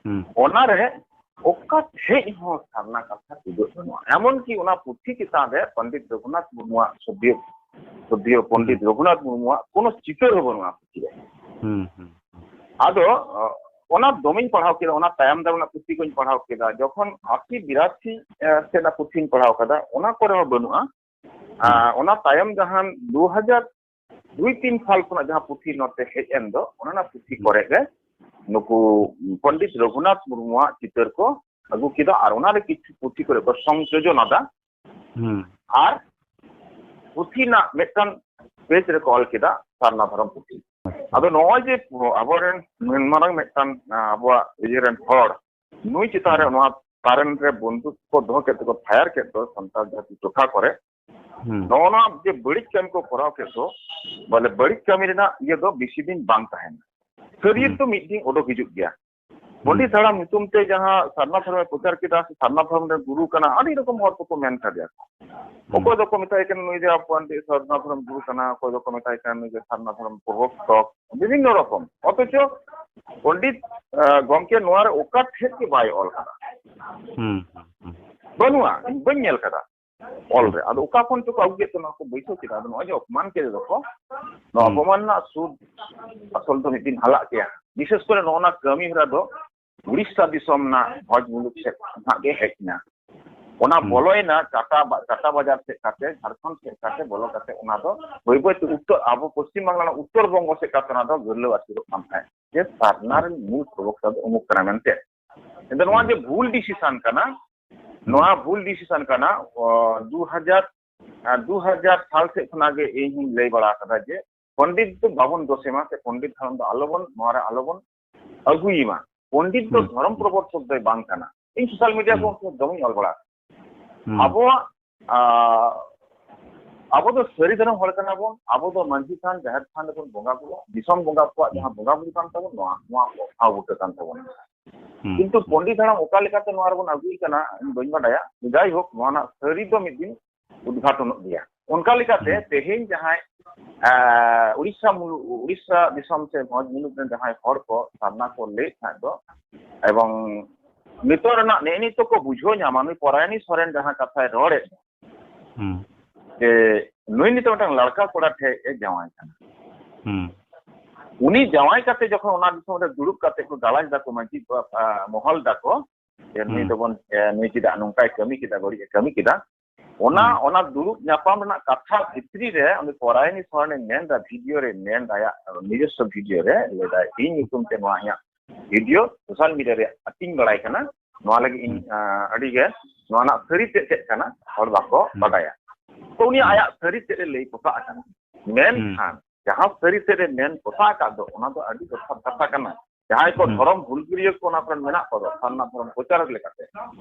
ᱦᱩᱸ᱾ ᱚᱱᱟᱨᱮ ᱚᱠᱟ ᱴᱷᱮᱡ ᱦᱚᱸ ᱥᱟᱨᱱᱟ ᱠᱟᱛᱷᱟ ᱛᱩᱫᱟᱹᱜ ᱵᱟᱹᱱᱩᱜᱼᱟ᱾ ᱮᱢᱚᱱ ᱠᱤ ᱚᱱᱟ ᱯᱩᱛᱷᱤ ᱪᱮᱛᱟᱱ ᱨᱮ ᱯᱚᱱᱰᱤᱛ ᱨᱚᱜᱷᱩᱱᱟᱛᱷ ᱢᱩᱨᱢᱩᱣᱟᱜ ᱥᱚᱫᱽᱫᱤᱭᱚ, ᱥᱚᱫᱽᱫᱤᱭᱚ ᱯᱚᱱᱰᱤᱛ ᱦᱩᱸ᱾ ᱨᱚᱜᱷᱩᱱᱟᱛᱷ ᱢᱩᱨᱢᱩᱣᱟᱜ ᱠᱳᱱᱳ ᱪᱤᱛᱟᱹᱨ ᱦᱚᱸ ᱵᱟᱹᱱᱩᱜᱼᱟ ᱯᱩᱛᱷᱤ ᱨᱮ᱾ ᱦᱩᱸ, ᱦᱩᱸ, ᱦᱩᱸ᱾ ᱟᱫᱚ, ᱚ, ᱚᱱᱟ ᱫᱚᱢᱮᱧ ᱯᱟᱲᱦᱟᱣ ᱠᱮᱫᱟ, ᱚᱱᱟ ᱛᱟᱭᱚᱢ ᱫᱟᱨᱟᱢ ᱨᱮᱱᱟᱜ ᱯᱩᱛᱷᱤ ᱠᱚᱧ ᱯᱟᱲᱦᱟᱣ ᱠᱮᱫᱟ᱾ ᱡᱚᱠᱷᱚᱱ ᱟᱥᱤ ᱵᱤᱨᱟᱥᱤ, ᱮ, ᱥᱮᱫ ᱨᱮᱱᱟᱜ ᱯᱩᱛᱷᱤᱧ ᱯᱟᱲᱦᱟᱣ ᱠᱟᱫᱟ, ᱚᱱᱟ ᱠᱚᱨᱮ ᱦᱚᱸ ᱵᱟᱹᱱᱩᱜᱼᱟ᱾ ᱦᱩᱸ᱾ ᱟ, ᱚᱱᱟ ᱛᱟᱭᱚᱢ ᱡᱟᱦᱟᱸ ᱫᱩ ᱦᱟᱡᱟᱨ ᱫᱩᱭ ᱛᱤᱱ ᱥᱟᱞ ᱠᱷᱚᱱᱟᱜ ᱡᱟᱦᱟᱸ ᱯᱩᱛᱷᱤ ᱱᱚᱛᱮ ᱦᱮᱡ ᱮᱱ ᱫᱚ, ᱚᱱᱟ ᱚᱱᱟ ᱯᱩᱛᱷᱤ ᱦᱩᱸ᱾ ᱠᱚᱨᱮ ᱜᱮ ᱱᱩᱠᱩ ᱯᱚᱱᱰᱤᱛ ᱨᱚᱜᱷᱩᱱᱟᱛᱷ ᱢᱩᱨᱢᱩᱣᱟᱜ ᱪᱤᱛᱟᱹᱨ ᱠᱚ ᱟᱹᱜᱩ ᱠᱮᱫᱟ ᱟᱨ ᱚᱱᱟᱨᱮ ᱠᱤᱪᱷᱩ ᱯᱩᱛᱷᱤ ᱠᱚᱨᱮ ᱠᱚ ᱥᱚᱝᱡᱳᱡᱚᱱ ᱟᱫᱟ᱾ ᱦᱩᱸ᱾ ᱟᱨ ᱯᱩᱛᱷᱤ ᱨᱮᱱᱟᱜ ᱢᱤᱫᱴᱟᱝ ᱯᱮᱡᱽ ᱨᱮᱠᱚ ᱚᱞ ᱠᱮᱫᱟ ᱥᱟᱨᱱᱟ ᱫᱷᱚᱨᱚᱢ ᱯᱩᱛᱷᱤ᱾ ᱟᱪᱪᱷᱟ᱾ ᱟᱫᱚ ᱱᱚᱜᱼᱚᱭ ᱡᱮ ᱟᱵᱚᱨᱮᱱ ᱱᱩᱱ ᱢᱟᱨᱟᱝ ᱢᱤᱫᱴᱟᱝ, ᱟᱵᱚᱣᱟᱜ ᱤᱭᱟᱹ ᱨᱮᱱ ᱦᱚᱲ, ᱱᱩᱭ ᱪᱮᱛᱟᱱ ᱨᱮ ᱦᱩᱸ᱾ ᱱᱚᱣᱟ ᱛᱟᱨᱮᱱ ᱨᱮ ᱵᱚᱱᱫᱩᱠ ᱠᱚ ᱫᱚᱦᱚ ᱠᱮᱫ ᱛᱮᱠᱚ ᱯᱷᱟᱭᱟᱨ ᱠᱮᱫ ᱫᱚ ᱥᱟᱱᱛᱟᱲ ᱡᱟᱹᱛᱤ ᱴᱚᱴᱷᱟ ᱠᱚᱨᱮ, ᱦᱩᱸ᱾ ᱱᱚᱜᱼᱚ ᱱᱚᱣᱟ ᱡᱮ ᱵᱟᱹᱲᱤᱡ ᱠᱟᱹᱢᱤ ᱠᱚ ᱠᱚᱨᱟᱣ ᱠᱮᱫ ᱫᱚ, ᱵᱚᱞᱮ ᱵᱟᱹᱲᱤᱡ ᱠᱟᱹᱢᱤ ᱨᱮᱱᱟᱜ ᱤᱭᱟᱹ ᱫᱚ ᱵᱮᱥᱤ ᱫᱤᱱ ᱵᱟᱝ ᱛᱟᱦᱮᱱᱟ᱾ ᱥᱟᱹᱨᱭᱟᱹᱛ ᱦᱩᱸ᱾ ᱫᱚ ᱢᱤᱫ ᱫᱤᱱ ᱩᱰᱩᱠ ᱦᱤᱡᱩᱜ ᱜᱮᱭᱟ᱾ ᱦᱩᱸ᱾ ᱯᱚᱱᱰᱤᱛ ᱦᱟᱲᱟᱢ ᱧᱩᱛᱩᱢ ᱛᱮ ᱡᱟᱦᱟᱸ ᱥᱟᱨᱱᱟ ᱫᱷᱚᱨᱚᱢᱮ ᱯᱨᱚᱪᱟᱨ ᱠᱮᱫᱟ, ᱥᱮ ᱥᱟᱨᱱᱟ ᱫᱷᱚᱨᱚᱢ ᱨᱮᱱ ᱜᱩᱨᱩ ᱠᱟᱱᱟ, ᱟᱹᱰᱤ ᱨᱚᱠᱚᱢ ᱦᱚᱲ ᱠᱚᱠᱚ ᱢᱮᱱ ᱠᱟᱫᱮᱭᱟ᱾ ᱦᱩᱸ᱾ ᱚᱠᱚᱭ ᱫᱚᱠᱚ ᱢᱮᱛᱟᱭ ᱠᱟᱱᱟ ᱱᱩᱭ ᱫᱚ ᱯᱚᱱᱰᱤᱛ ᱥᱟᱨᱱᱟ ᱫᱷᱚᱨᱚᱢ ᱜᱩᱨᱩ ᱠᱟᱱᱟ, ᱚᱠᱚᱭ ᱫᱚᱠᱚ ᱢᱮᱛᱟᱭ ᱠᱟᱱᱟ ᱱᱩᱭ ᱫᱚ ᱥᱟᱨᱱᱟ ᱫᱷᱚᱨᱚᱢ ᱯᱨᱚᱵᱚᱨᱛᱚᱠ, ᱵᱤᱵᱷᱤᱱᱱᱚ ᱨᱚᱠᱚᱢ᱾ ᱚᱛᱷᱚᱪᱚ ᱯᱚᱱᱰᱤᱛ, ᱟᱸ, ᱜᱚᱢᱠᱮ ᱱᱚᱣᱟ ᱨᱮ ᱚᱠᱟ ᱴᱷᱮᱡ ᱜᱮ ᱵᱟᱭ ᱚᱞ ᱠᱟᱫᱟ᱾ ᱦᱩᱸ, ᱦᱩᱸ, ᱦᱩᱸ᱾ ᱵᱟᱹᱱᱩᱜᱼᱟ, ᱤᱧ ᱵᱟᱹᱧ ᱧᱮᱞ ᱠᱟᱫᱟ᱾ ᱚᱞ ᱨᱮ᱾ ᱟᱫᱚ ᱚᱠᱟ ᱠᱷᱚᱱ ᱪᱚᱠᱚ ᱟᱹᱜᱩ ᱠᱮᱫ ᱛᱮ ᱱᱚᱣᱟ ᱠᱚ ᱵᱟᱹᱭᱥᱟᱹᱣ ᱠᱮᱫᱟ? ᱟᱫᱚ ᱱᱚᱜᱼᱚᱭ ᱡᱮ ᱚᱯᱚᱢᱟᱱ ᱠᱮᱫ ᱫᱚᱠᱚ, ᱱᱚᱣᱟ ᱦᱩᱸ᱾ ᱚᱯᱚᱢᱟᱱ ᱨᱮᱱᱟᱜ ᱥᱩᱫ ᱟᱥᱚᱞ ᱫᱚ ᱢᱤᱫ ᱫᱤᱱ ᱦᱟᱞᱟᱜ ᱜᱮᱭᱟ᱾ ᱵᱤᱥᱮᱥ ᱠᱚᱨᱮ ᱱᱚᱜᱼᱚ ᱱᱟ ᱠᱟᱹᱢᱤ ᱦᱚᱨᱟ ᱫᱚ ᱩᱲᱤᱥᱥᱟ ᱫᱤᱥᱚᱢ ᱨᱮᱱᱟᱜ ᱵᱷᱚᱡᱽ ᱢᱩᱞᱩᱠ ᱥᱮᱫ ᱠᱷᱚᱱᱟᱜ ᱜᱮ ᱦᱮᱡ ᱮᱱᱟ᱾ ᱚᱱᱟ ᱦᱩᱸ᱾ ᱵᱚᱞᱚᱭᱮᱱᱟ ᱴᱟᱴᱟ ᱵᱟ-, ᱴᱟᱴᱟ ᱵᱟᱡᱟᱨ ᱥᱮᱫ ᱠᱟᱛᱮ, ᱡᱷᱟᱲᱠᱷᱚᱸᱰ ᱥᱮᱫ ᱠᱟᱛᱮ ᱵᱚᱞᱚ ᱠᱟᱛᱮ ᱚᱱᱟ ᱫᱚ ᱵᱟᱹᱭ ᱵᱟᱹᱭ ᱛᱮ ᱩᱛᱛᱚᱨ, ᱟᱵᱚ ᱯᱚᱥᱪᱤᱢ ᱵᱟᱝᱞᱟ ᱨᱮᱱᱟᱜ ᱩᱛᱛᱚᱨ ᱵᱚᱝᱜᱚ ᱥᱮᱫ ᱠᱟᱛᱮ ᱚᱱᱟ ᱫᱚ ᱜᱟᱹᱨᱞᱟᱹᱣ ᱟᱹᱪᱩᱨᱚᱜ ᱠᱟᱱ ᱛᱟᱦᱮᱸᱫ᱾ ᱡᱮ ᱥᱟᱨᱱᱟ ᱦᱩᱸ᱾ ᱨᱮᱱ ᱢᱩᱞ ᱯᱨᱚᱵᱚᱠᱛᱟ ᱫᱚ ᱚᱢᱩᱠ ᱠᱟᱱᱟ ᱢᱮᱱᱛᱮ᱾ ᱮᱱᱛᱮ ᱱᱚᱣᱟ ᱦᱩᱸ᱾ ᱡᱮ ᱵᱷᱩᱞ decision ᱠᱟᱱᱟ, ᱦᱩᱸ᱾ ᱱᱚᱣᱟ ᱵᱷᱩᱞ decision ᱠᱟᱱᱟ, ᱚ, ᱫᱩ ᱦᱟᱡᱟᱨ, ᱟᱨ ᱫᱩ ᱦᱟᱡᱟᱨ ᱥᱟᱞ ᱥᱮᱫ ᱠᱷᱚᱱᱟᱜ ᱜᱮ ᱤᱧ ᱦᱚᱸᱧ ᱞᱟᱹᱭ ᱵᱟᱲᱟ ᱟᱠᱟᱫᱟ ᱡᱮ ᱯᱚᱱᱰᱤᱛ ᱫᱚ ᱵᱟᱵᱚᱱ ᱫᱳᱥᱮ ᱢᱟ, ᱥᱮ ᱯᱚᱱᱰᱤᱛ ᱫᱷᱚᱨᱚᱢ ᱫᱚ ᱟᱞᱚᱵᱚᱱ, ᱱᱚᱣᱟ ᱨᱮ ᱟᱞᱚᱵᱚᱱ ᱟᱹᱜᱩᱭᱮ ᱢᱟ᱾ ᱯᱚᱱᱰᱤᱛ ᱫᱚ ᱦᱩᱸ᱾ ᱫᱷᱚᱨᱚᱢ ᱯᱨᱚᱵᱚᱨᱛᱚᱠ ᱫᱚᱭ ᱵᱟᱝ ᱠᱟᱱᱟ᱾ ᱤᱧ social media ᱦᱩᱸ᱾ ᱠᱚ ᱫᱚᱢᱮᱧ ᱚᱞ ᱵᱟᱲᱟ ᱟᱠᱟᱫᱟ᱾ ᱦᱩᱸ᱾ ᱟᱵᱚᱣᱟᱜ, ᱟ, ᱟᱵᱚ ᱫᱚ ᱥᱟᱹᱨᱤ ᱫᱷᱚᱨᱚᱢ ᱦᱚᱲ ᱠᱟᱱᱟ ᱵᱚᱱ᱾ ᱟᱵᱚ ᱫᱚ ᱢᱟᱹᱡᱷᱤ ᱛᱷᱟᱱ, ᱡᱟᱦᱮᱨ ᱛᱷᱟᱱ ᱨᱮᱵᱚᱱ ᱵᱚᱸᱜᱟ ᱵᱩᱨᱩᱜᱼᱟ᱾ ᱫᱤᱥᱚᱢ ᱵᱚᱸᱜᱟ ᱠᱚᱣᱟᱜ ᱦᱩᱸ᱾ ᱡᱟᱦᱟᱸ ᱵᱚᱸᱜᱟ ᱵᱩᱨᱩ ᱠᱟᱱ ᱛᱟᱵᱚᱱ, ᱱᱚᱣᱟ, ᱱᱚᱣᱟ ᱠᱚ ᱴᱷᱟᱶ ᱵᱩᱴᱟᱹ ᱠᱟᱱ ᱛᱟᱵᱚᱱᱟ᱾ ᱦᱩᱸ᱾ ᱠᱤᱱᱛᱩ ᱯᱚᱱᱰᱤᱛ ᱦᱟᱲᱟᱢ ᱚᱠᱟ ᱞᱮᱠᱟᱛᱮ ᱱᱚᱣᱟ ᱨᱮᱵᱚᱱ ᱟᱹᱜᱩᱭᱮ ᱠᱟᱱᱟ, ᱤᱧ ᱵᱟᱹᱧ ᱵᱟᱰᱟᱭᱟ᱾ ᱡᱟᱭᱦᱳᱠ, ᱱᱚᱣᱟ ᱨᱮᱱᱟᱜ ᱥᱟᱹᱨᱤ ᱫᱚ ᱢᱤᱫ ᱫᱤᱱ ᱩᱫᱽᱜᱷᱟᱴᱚᱱᱚᱜ ᱜᱮᱭᱟ᱾ ᱚᱱᱠᱟ ᱞᱮᱠᱟᱛᱮ ᱦᱩᱸ᱾ ᱛᱮᱦᱮᱧ ᱡᱟᱦᱟᱸᱭ, ᱮ, ᱩᱲᱤᱥᱥᱟ ᱢᱩᱞᱩ-, ᱩᱲᱤᱥᱥᱟ ᱫᱤᱥᱚᱢ ᱥᱮ ᱵᱷᱚᱸᱡᱽ ᱢᱩᱞᱩᱠ ᱨᱮᱱ ᱡᱟᱦᱟᱸᱭ ᱦᱚᱲ ᱠᱚ ᱥᱟᱨᱱᱟ ᱠᱚ ᱞᱟᱹᱭᱮᱫ ᱛᱟᱦᱮᱸᱫ ᱫᱚ, ᱮᱵᱚᱝ ᱱᱤᱛᱚᱜ ᱨᱮᱱᱟᱜ ᱱᱮᱜᱼᱮ ᱱᱤᱛᱚᱜ ᱠᱚ ᱵᱩᱡᱷᱟᱹᱣ ᱧᱟᱢᱟ, ᱱᱩᱭ ᱯᱚᱨᱟᱭᱚᱱᱤ ᱥᱚᱨᱮᱱ ᱡᱟᱦᱟᱸ ᱠᱟᱛᱷᱟᱭ ᱨᱚᱲᱮᱫ ᱫᱚ, ᱦᱩᱸ᱾ ᱡᱮ ᱱᱩᱭ ᱱᱤᱛᱚᱜ ᱢᱤᱫᱴᱟᱝ ᱞᱟᱲᱠᱟ ᱠᱚᱲᱟ ᱴᱷᱮᱡ ᱮ ᱡᱟᱶᱟᱭ ᱠᱟᱱᱟ᱾ ᱦᱩᱸ᱾ ᱩᱱᱤ ᱡᱟᱶᱟᱭ ᱠᱟᱛᱮ ᱡᱚᱠᱷᱚᱱ ᱚᱱᱟ ᱫᱤᱥᱚᱢ ᱨᱮ ᱫᱩᱲᱩᱵ ᱠᱟᱛᱮ ᱠᱚ ᱜᱟᱞᱟᱡ ᱫᱟᱠᱚ, ᱢᱟᱹᱡᱷᱤ ᱠᱚ, ᱟ, ᱢᱚᱦᱚᱞ ᱫᱟᱠᱚ, ᱡᱮ ᱱᱩᱭ ᱦᱩᱸ᱾ ᱫᱚᱵᱚᱱ, ᱮ, ᱱᱩᱭ ᱪᱮᱫᱟᱜ ᱱᱚᱝᱠᱟᱭ ᱠᱟᱹᱢᱤ ᱠᱮᱫᱟ, ᱵᱟᱹᱲᱤᱡ ᱮ ᱠᱟᱹᱢᱤ ᱠᱮᱫᱟ, ᱚᱱᱟ, ᱦᱩᱸ᱾ ᱚᱱᱟ ᱫᱩᱲᱩᱵ ᱧᱟᱯᱟᱢ ᱨᱮᱱᱟᱜ ᱠᱟᱛᱷᱟ ᱵᱷᱤᱛᱨᱤ ᱨᱮ ᱩᱱᱤ ᱯᱚᱨᱟᱭᱚᱱᱤ ᱥᱚᱨᱮᱱᱮ ᱢᱮᱱ ᱮᱫᱟ, video ᱨᱮ ᱢᱮᱱ ᱮᱫᱟ, ᱟᱭᱟᱜ ᱱᱤᱡᱚᱥᱥᱚ video ᱨᱮ ᱞᱟᱹᱭ ᱮᱫᱟᱭ, "ᱤᱧ ᱧᱩᱛᱩᱢ ᱛᱮ ᱱᱚᱣᱟ ᱤᱧᱟᱹᱜ video social media ᱨᱮ ᱟᱹᱛᱤᱧ ᱵᱟᱲᱟᱭ ᱠᱟᱱᱟ, ᱱᱚᱣᱟ ᱞᱟᱹᱜᱤᱫ ᱤᱧ, ᱦᱩᱸ᱾ ᱟ, ᱟᱹᱰᱤ ᱜᱮ ᱱᱚᱣᱟ ᱨᱮᱱᱟᱜ ᱥᱟᱹᱨᱤ ᱛᱮᱫ ᱪᱮᱫ ᱠᱟᱱᱟ ᱦᱚᱲ ᱵᱟᱠᱚ ᱦᱩᱸ᱾ ᱵᱟᱰᱟᱭᱟ᱾" ᱛᱚ ᱩᱱᱤᱭᱟᱜ ᱦᱩᱸ᱾ ᱟᱭᱟᱜ ᱥᱟᱹᱨᱤ ᱛᱮᱫ ᱮ ᱞᱟᱹᱭ ᱯᱚᱥᱟᱜ ᱟᱠᱟᱱᱟ᱾ ᱦᱩᱸ᱾ ᱢᱮᱱᱠᱷᱟᱱ ᱡᱟᱦᱟᱸ ᱥᱟᱹᱨᱤ ᱛᱮᱫ ᱮ ᱢᱮᱱ ᱯᱚᱥᱟᱜ ᱟᱠᱟᱫ ᱫᱚ, ᱚᱱᱟ ᱫᱚ ᱟᱹᱰᱤ ᱡᱚᱛᱷᱟᱛ ᱠᱟᱛᱷᱟ ᱠᱟᱱᱟ᱾ ᱡᱟᱦᱟᱸᱭ ᱠᱚ ᱦᱩᱸ᱾ ᱫᱷᱚᱨᱚᱢ ᱦᱩᱞᱜᱟᱹᱨᱤᱭᱟᱹ ᱠᱚ ᱚᱱᱟ ᱠᱚᱨᱮᱱ ᱢᱮᱱᱟᱜ ᱠᱚᱫᱚ, ᱥᱟᱨᱱᱟ ᱫᱷᱚᱨᱚᱢ ᱯᱨᱚᱪᱟᱨᱚᱠ ᱞᱮᱠᱟᱛᱮ,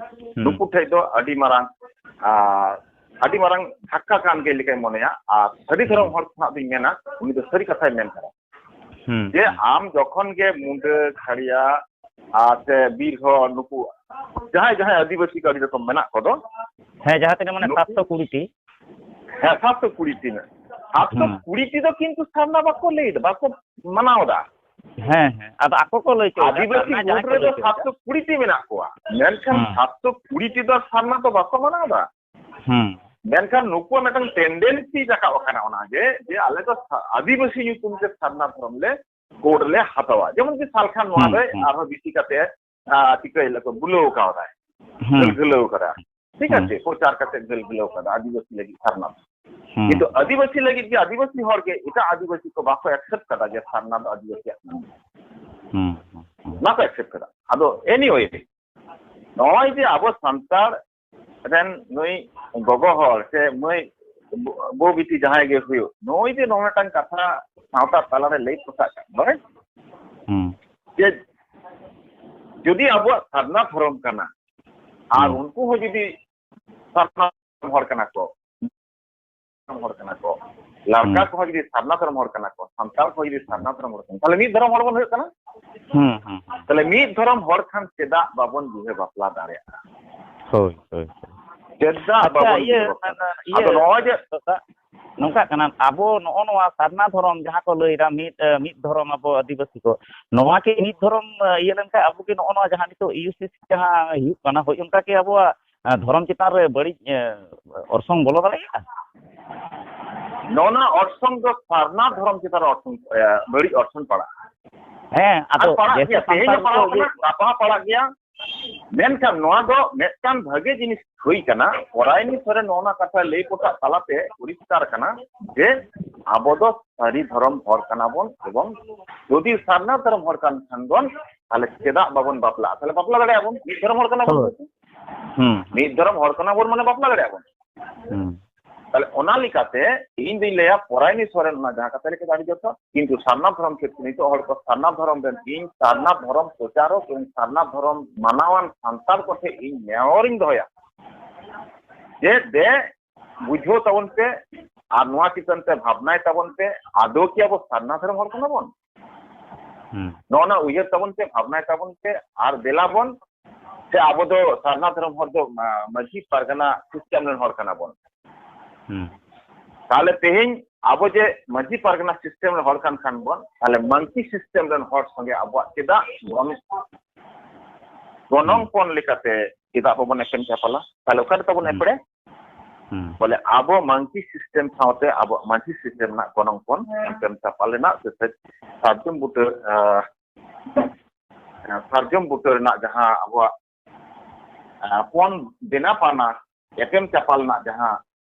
ᱦᱩᱸ᱾ ᱱᱩᱠᱩ ᱴᱷᱮᱡ ᱫᱚ ᱟᱹᱰᱤ ᱢᱟᱨᱟᱝ, ᱟᱨ ᱟᱹᱰᱤ ᱢᱟᱨᱟᱝ ᱫᱷᱟᱠᱠᱟ ᱠᱟᱱ ᱜᱮ ᱞᱮᱠᱟᱧ ᱢᱚᱱᱮᱭᱟ᱾ ᱟᱨ ᱥᱟᱹᱨᱤ ᱫᱷᱚᱨᱚᱢ ᱦᱩᱸ᱾ ᱦᱚᱲ ᱠᱷᱚᱱᱟᱜ ᱫᱚᱧ ᱢᱮᱱᱟ, ᱩᱱᱤ ᱫᱚ ᱥᱟᱹᱨᱤ ᱠᱟᱛᱷᱟᱭ ᱢᱮᱱ ᱠᱟᱫᱟ᱾ ᱦᱩᱸ, ᱡᱮ ᱦᱩᱸ᱾ ᱟᱢ ᱡᱚᱠᱷᱚᱱ ᱜᱮ ᱢᱩᱸᱰᱟᱹ, ᱠᱷᱟᱲᱭᱟ, ᱟᱨ ᱥᱮ ᱵᱤᱨ ᱦᱚᱲ, ᱱᱩᱠᱩ ᱡᱟᱦᱟᱸᱭ ᱡᱟᱦᱟᱸᱭ ᱟᱹᱫᱤᱵᱟᱹᱥᱤ ᱠᱚ ᱟᱹᱰᱤ ᱨᱚᱠᱚᱢ ᱢᱮᱱᱟᱜ ᱠᱚᱫᱚ, ᱦᱮᱸ, ᱡᱟᱦᱟᱸ ᱛᱤᱱᱟᱹᱜ ᱢᱟᱱᱮ ᱱᱩᱠᱩ, ᱥᱟᱛᱥᱚ ᱠᱩᱲᱤ ᱴᱤ᱾ ᱦᱮᱸ, ᱥᱟᱛᱥᱚ ᱠᱩᱲᱤ ᱴᱤ ᱢᱮᱱᱟᱜ᱾ ᱦᱩᱸ᱾ ᱥᱟᱛᱥᱚ ᱠᱩᱲᱤ ᱴᱤ ᱫᱚ ᱠᱤᱱᱛᱩ ᱥᱟᱨᱱᱟ ᱵᱟᱠᱚ ᱞᱟᱹᱭ ᱮᱫᱟ, ᱵᱟᱠᱚ ᱢᱟᱱᱟᱣ ᱮᱫᱟ᱾ ᱦᱮᱸ, ᱦᱮᱸ, ᱟᱫᱚ ᱟᱠᱚ ᱠᱚ ᱞᱟᱹᱭ ᱦᱚᱪᱚᱭᱮᱫᱟ, ᱟᱹᱫᱤᱵᱟᱹᱥᱤ ᱥᱟᱨᱱᱟ ᱡᱟᱦᱟᱸᱭ ᱢᱩᱫᱽ ᱠᱚ ᱨᱮᱫᱚ ᱞᱟᱹᱭ ᱦᱚᱪᱚᱭᱮᱫᱟ᱾ ᱥᱟᱛᱥᱚ ᱠᱩᱲᱤ ᱴᱤ ᱢᱮᱱᱟᱜ ᱠᱚᱣᱟ, ᱢᱮᱱᱠᱷᱟᱱ ᱦᱩᱸ᱾ ᱥᱟᱛᱥᱚ ᱠᱩᱲᱤ ᱴᱤ ᱫᱚ ᱥᱟᱨᱱᱟ ᱫᱚ ᱵᱟᱠᱚ ᱢᱟᱱᱟᱣ ᱮᱫᱟ᱾ ᱦᱩᱸ᱾ ᱢᱮᱱᱠᱷᱟᱱ ᱱᱩᱠᱩᱣᱟᱜ ᱢᱤᱫᱴᱟᱝ ᱴᱮᱱᱰᱮᱱᱥᱤ ᱨᱟᱠᱟᱵ ᱟᱠᱟᱱᱟ, ᱚᱱᱟ ᱡᱮ, ᱡᱮ ᱟᱞᱮ ᱫᱚ ᱥᱟ-, ᱟᱹᱫᱤᱵᱟᱹᱥᱤ ᱧᱩᱛᱩᱢ ᱛᱮ ᱥᱟᱨᱱᱟ ᱫᱷᱚᱨᱚᱢ ᱞᱮ ᱠᱳᱰ ᱞᱮ ᱦᱟᱛᱟᱣᱟ᱾ ᱡᱮᱢᱚᱱ ᱠᱤ ᱥᱟᱞᱠᱷᱟᱱ ᱱᱚᱣᱟ ᱦᱩᱸ, ᱨᱮ ᱦᱩᱸ᱾ ᱟᱨᱦᱚᱸ ᱵᱮᱥᱤ ᱠᱟᱛᱮ, ᱟ, ᱪᱤᱠᱟᱹᱭ ᱞᱮᱠᱟ ᱵᱩᱞᱟᱹᱣ ᱠᱟᱣᱫᱟᱭ, ᱦᱩᱸ᱾ ᱜᱟᱹᱞᱜᱟᱹᱞᱟᱹᱣ ᱠᱟᱫᱟ᱾ ᱴᱷᱤᱠ ᱦᱩᱸ᱾ ᱟᱪᱷᱮ? ᱯᱨᱚᱪᱟᱨ ᱠᱟᱛᱮ ᱜᱟᱹᱞᱜᱟᱹᱞᱟᱹᱣ ᱠᱟᱫᱟ ᱟᱹᱫᱤᱵᱟᱹᱥᱤ ᱞᱟᱹᱜᱤᱫ ᱥᱟᱨᱱᱟ᱾ ᱦᱩᱸ᱾ ᱠᱤᱱᱛᱩ ᱟᱹᱫᱤᱵᱟᱹᱥᱤ ᱞᱟᱹᱜᱤᱫ ᱜᱮ, ᱟᱹᱫᱤᱵᱟᱹᱥᱤ ᱦᱚᱲ ᱜᱮ ᱮᱴᱟᱜ ᱟᱹᱫᱤᱵᱟᱹᱥᱤ ᱠᱚ ᱵᱟᱠᱚ ᱮᱠᱥᱮᱯᱴ ᱠᱟᱫᱟ ᱡᱮ ᱥᱟᱨᱱᱟ ᱫᱚ ᱟᱹᱫᱤᱵᱟᱹᱥᱤᱭᱟᱜ ᱠᱟᱱᱟ᱾ ᱦᱩᱸ, ᱦᱩᱸ, ᱦᱩᱸ᱾ ᱵᱟᱠᱚ ᱮᱠᱥᱮᱯᱴ ᱠᱟᱫᱟ᱾ ᱟᱫᱚ anyway, ᱱᱚᱜᱼᱚᱭ ᱡᱮ ᱟᱵᱚ ᱥᱟᱱᱛᱟᱲ ᱨᱮᱱ ᱱᱩᱭ ᱜᱚᱜᱚ ᱦᱚᱲ ᱥᱮ ᱢᱟᱹᱭ, ᱵᱚ-, ᱵᱚ ᱵᱤᱴᱤ ᱡᱟᱦᱟᱸᱭ ᱜᱮ ᱦᱩᱭᱩᱜ, ᱱᱩᱭ ᱡᱮ ᱱᱚᱣᱟ ᱢᱤᱫᱴᱟᱝ ᱠᱟᱛᱷᱟ ᱥᱟᱶᱛᱟ ᱛᱟᱞᱟᱨᱮ ᱞᱟᱹᱭ ᱯᱚᱥᱟᱜ ᱠᱟᱜ ᱫᱚᱭ, ᱦᱩᱸ᱾ ᱡᱮ ᱡᱩᱫᱤ ᱟᱵᱚᱣᱟᱜ ᱥᱟᱨᱱᱟ ᱫᱷᱚᱨᱚᱢ ᱠᱟᱱᱟ ᱟᱨ ᱦᱩᱸ᱾ ᱩᱱᱠᱩ ᱦᱚᱸ ᱡᱩᱫᱤ ᱥᱟᱨᱱᱟ ᱦᱚᱲ ᱠᱟᱱᱟ ᱠᱚ, ᱦᱚᱲ ᱠᱟᱱᱟ ᱠᱚ, ᱞᱟᱲᱠᱟ ᱦᱩᱸ᱾ ᱠᱚᱦᱚᱸ ᱡᱩᱫᱤ ᱥᱟᱨᱱᱟ ᱫᱷᱚᱨᱚᱢ ᱦᱚᱲ ᱠᱟᱱᱟ ᱠᱚ, ᱥᱟᱱᱛᱟᱲ ᱠᱚᱦᱚᱸ ᱡᱩᱫᱤ ᱥᱟᱨᱱᱟ ᱫᱷᱚᱨᱚᱢ ᱦᱚᱲ ᱠᱟᱱᱟ, ᱛᱟᱦᱞᱮ ᱢᱤᱫ ᱫᱷᱚᱨᱚᱢ ᱦᱚᱲ ᱵᱚᱱ ᱦᱩᱭᱩᱜ ᱠᱟᱱᱟ᱾ ᱦᱩᱸ, ᱦᱩᱸ, ᱦᱩᱸ᱾ ᱛᱟᱦᱞᱮ ᱢᱤᱫ ᱫᱷᱚᱨᱚᱢ ᱦᱚᱲ ᱠᱷᱟᱱ ᱪᱮᱫᱟᱜ ᱵᱟᱵᱚᱱ ᱵᱤᱵᱟᱹ ᱵᱟᱯᱞᱟ ᱫᱟᱲᱮᱭᱟᱜᱼᱟ? ᱦᱳᱭ, ᱦᱳᱭ, ᱦᱳᱭ᱾ ᱪᱮᱫᱟᱜ ᱟᱪᱪᱷᱟ, ᱵᱟᱵᱚᱱ ᱤᱭᱟᱹ, ᱵᱤᱵᱟᱹ ᱵᱟᱯᱞᱟ ᱫᱟᱲᱮᱭᱟᱜᱼᱟ? ᱤᱭᱟᱹ, ᱟᱫᱚ ᱱᱚᱜᱼᱚᱭ ᱡᱮ ᱱᱚᱝᱠᱟᱜ ᱠᱟᱱᱟ, ᱟᱵᱚ ᱱᱚᱜᱼᱚ ᱱᱚᱣᱟ ᱥᱟᱨᱱᱟ ᱫᱷᱚᱨᱚᱢ ᱡᱟᱦᱟᱸ ᱠᱚ ᱞᱟᱹᱭᱫᱟ, ᱢᱤᱫ, ᱮ, ᱢᱤᱫ ᱫᱷᱚᱨᱚᱢ ᱟᱵᱚ ᱟᱹᱫᱤᱵᱟᱹᱥᱤ ᱠᱚ, ᱱᱚᱣᱟ ᱠᱤ ᱢᱤᱫ ᱫᱷᱚᱨᱚᱢ, ᱮ, ᱤᱭᱟᱹ ᱞᱮᱱᱠᱷᱟᱱ ᱟᱵᱚ ᱠᱤ ᱱᱚᱜᱼᱚ ᱱᱚᱣᱟ ᱡᱟᱦᱟᱸ ᱱᱤᱛᱚᱜ ᱤᱭᱩ ᱥᱤ ᱥᱤ ᱡᱟᱦᱟᱸ ᱦᱩᱭᱩᱜ ᱠᱟᱱᱟ, ᱦᱳᱭ ᱚᱱᱠᱟ ᱠᱤ ᱟᱵᱚᱣᱟᱜ, ᱮ, ᱫᱷᱚᱨᱚᱢ ᱪᱮᱛᱟᱱ ᱨᱮ ᱵᱟᱹᱲᱤᱡ, ᱮ, ᱚᱨᱥᱚᱝ ᱵᱚᱞᱚ ᱫᱟᱲᱮᱭᱟᱜᱼᱟ? ᱱᱚᱣᱟ ᱚᱨᱥᱚᱝ ᱫᱚ ᱥᱟᱨᱱᱟ ᱫᱷᱚᱨᱚᱢ ᱪᱮᱛᱟᱱ ᱨᱮ ᱚᱨᱥᱚᱝ, ᱮ, ᱵᱟᱹᱲᱤᱡ ᱚᱨᱥᱚᱝ ᱯᱟᱲᱟᱜᱼᱟ᱾ ᱦᱮᱸ, ᱟᱫᱚ ᱟᱨ ᱯᱟᱲᱟᱜ ᱡᱮᱦᱮᱛᱩ ᱜᱮᱭᱟ, ᱛᱮᱦᱮᱧ ᱥᱟᱱᱛᱟᱲ ᱦᱚᱸ ᱯᱟᱲᱟᱣ ᱠᱚ ᱠᱟᱱᱟ, ᱜᱟᱯᱟ ᱦᱚᱸ ᱯᱟᱲᱟᱜ ᱜᱮᱭᱟ᱾ ᱢᱮᱱᱠᱷᱟᱱ ᱱᱚᱣᱟ ᱫᱚ ᱢᱤᱫᱴᱟᱝ ᱵᱷᱟᱜᱮ ᱡᱤᱱᱤᱥ ᱦᱩᱭ ᱠᱟᱱᱟ, ᱯᱚᱨᱟᱭᱱᱤ ᱥᱚᱨᱮᱱ ᱱᱚᱜᱼᱚ ᱱᱟ ᱠᱟᱛᱷᱟ ᱞᱟᱹᱭ ᱯᱚᱴᱟᱜ ᱛᱟᱞᱟᱛᱮ ᱯᱚᱨᱤᱥᱠᱟᱨ ᱠᱟᱱᱟ ᱡᱮ ᱟᱵᱚ ᱫᱚ ᱥᱟᱹᱨᱤ ᱫᱷᱚᱨᱚᱢ ᱦᱚᱲ ᱠᱟᱱᱟ ᱵᱚᱱ, ᱮᱵᱚᱝ ᱡᱩᱫᱤ ᱥᱟᱨᱱᱟ ᱫᱷᱚᱨᱚᱢ ᱦᱚᱲ ᱠᱟᱱ ᱠᱷᱟᱱ ᱵᱚᱱ, ᱛᱟᱦᱞᱮ ᱪᱮᱫᱟᱜ ᱵᱟᱵᱚᱱ ᱵᱟᱯᱞᱟᱜᱼᱟ? ᱛᱟᱦᱞᱮ ᱵᱟᱯᱞᱟ ᱫᱟᱲᱮᱭᱟᱜᱼᱟ ᱵᱚᱱ, ᱢᱤᱫ ᱫᱷᱚᱨᱚᱢ ᱦᱚᱲ ᱠᱟᱱᱟ ᱵᱚᱱ᱾ ᱦᱳᱭ᱾ ᱦᱩᱸ᱾ ᱢᱤᱫ ᱫᱷᱚᱨᱚᱢ ᱦᱚᱲ ᱠᱟᱱᱟ ᱵᱚᱱ ᱢᱟᱱᱮ ᱵᱟᱯᱞᱟ ᱫᱟᱲᱮᱭᱟᱜᱼᱟ ᱵᱚᱱ᱾ ᱦᱩᱸ᱾ ᱛᱟᱦᱞᱮ ᱚᱱᱟ ᱞᱮᱠᱟᱛᱮ ᱤᱧ ᱫᱩᱧ ᱞᱟᱹᱭᱟ, ᱯᱚᱨᱟᱭᱱᱤ ᱥᱚᱨᱮᱱ ᱚᱱᱟ ᱡᱟᱦᱟᱸ ᱠᱟᱛᱷᱟ ᱞᱮᱠᱟ ᱟᱹᱰᱤ ᱡᱚᱛᱷᱟᱛ, ᱠᱤᱱᱛᱩ ᱥᱟᱨᱱᱟ ᱫᱷᱚᱨᱚᱢ ᱠᱷᱮᱛᱨᱮ ᱱᱤᱛᱚᱜ ᱦᱚᱲ ᱠᱚ ᱥᱟᱨᱱᱟ ᱫᱷᱚᱨᱚᱢ ᱨᱮᱱ, ᱤᱧ ᱥᱟᱨᱱᱟ ᱫᱷᱚᱨᱚᱢ ᱯᱨᱚᱪᱟᱨᱚᱠ ᱮᱵᱚᱝ ᱥᱟᱨᱱᱟ ᱫᱷᱚᱨᱚᱢ ᱢᱟᱱᱟᱣᱟᱱ ᱥᱟᱱᱛᱟᱲ ᱠᱚ ᱴᱷᱮᱱ ᱤᱧ ᱱᱮᱦᱚᱨᱤᱧ ᱫᱚᱦᱚᱭᱟ ᱡᱮ ᱫᱮ ᱵᱩᱡᱷᱟᱹᱣ ᱛᱟᱵᱚᱱ ᱯᱮ ᱟᱨ ᱱᱚᱣᱟ ᱪᱮᱛᱟᱱ ᱛᱮ ᱵᱷᱟᱵᱽᱱᱟᱭ ᱛᱟᱵᱚᱱ ᱯᱮ, ᱟᱫᱚ ᱠᱤ ᱟᱵᱚ ᱥᱟᱨᱱᱟ ᱫᱷᱚᱨᱚᱢ ᱦᱚᱲ ᱠᱟᱱᱟ ᱵᱚᱱ? ᱦᱩᱸ᱾ ᱱᱚᱜᱼᱚ ᱱᱟ ᱩᱭᱦᱟᱹᱨ ᱛᱟᱵᱚᱱ ᱯᱮ, ᱵᱷᱟᱵᱽᱱᱟᱭ ᱛᱟᱵᱚᱱ ᱯᱮ ᱟᱨ ᱫᱮᱞᱟ ᱵᱚᱱ, ᱥᱮ ᱟᱵᱚ ᱫᱚ ᱥᱟᱨᱱᱟ ᱫᱷᱚᱨᱚᱢ ᱦᱚᱲ ᱫᱚ ᱢᱟ-, ᱢᱟᱹᱡᱷᱤ ᱯᱟᱨᱜᱟᱱᱟ ᱥᱤᱥᱴᱮᱢ ᱨᱮᱱ ᱦᱚᱲ ᱠᱟᱱᱟ ᱵᱚᱱ᱾ ᱦᱩᱸ᱾ ᱛᱟᱦᱞᱮ ᱛᱮᱦᱮᱧ ᱟᱵᱚ ᱡᱮ ᱢᱟᱹᱡᱷᱤ ᱯᱟᱨᱜᱟᱱᱟ ᱥᱤᱥᱴᱮᱢ ᱨᱮᱱ ᱦᱚᱲ ᱠᱟᱱ ᱠᱷᱟᱱ ᱵᱚᱱ, ᱛᱟᱦᱞᱮ ᱢᱟᱹᱝᱠᱤ ᱥᱤᱥᱴᱮᱢ ᱨᱮᱱ ᱦᱚᱲ ᱥᱚᱸᱜᱮ ᱟᱵᱚᱣᱟᱜ ᱪᱮᱫᱟᱜ ᱵᱚᱱ ᱜᱚᱱᱚᱝ ᱦᱩᱸ᱾ ᱯᱚᱱ ᱞᱮᱠᱟᱛᱮ ᱪᱮᱫᱟᱜ ᱵᱟᱵᱚᱱ ᱮᱯᱮᱢ ᱪᱟᱯᱟᱞᱟ? ᱛᱟᱦᱞᱮ ᱚᱠᱟ ᱨᱮ ᱛᱟᱵᱚᱱ ᱦᱩᱸ᱾ ᱮᱯᱲᱮ? ᱵᱚᱞᱮ ᱟᱵᱚ ᱢᱟᱹᱡᱷᱤ ᱥᱤᱥᱴᱮᱢ ᱥᱟᱶᱛᱮ ᱟᱵᱚᱣᱟᱜ ᱢᱟᱹᱡᱷᱤ ᱥᱤᱥᱴᱮᱢ ᱨᱮᱱᱟᱜ ᱜᱚᱱᱚᱝ ᱯᱚᱱ ᱮᱯᱮᱢ ᱪᱟᱯᱟᱞ ᱨᱮᱱᱟᱜ ᱥᱮ ᱥᱮ ᱥᱟᱨᱡᱚᱢ ᱵᱩᱴᱟᱹ, ᱟᱸ, ᱥᱟᱨᱡᱚᱢ ᱵᱩᱴᱟᱹ ᱨᱮᱱᱟᱜ ᱡᱟᱦᱟᱸ ᱟᱵᱚᱣᱟᱜ, ᱟᱸ, ᱯᱚᱱ ᱫᱮᱱᱟ ᱯᱟᱣᱱᱟ ᱮᱯᱮᱢ ᱪᱟᱯᱟᱞ ᱨᱮᱱᱟᱜ ᱡᱟᱦᱟᱸ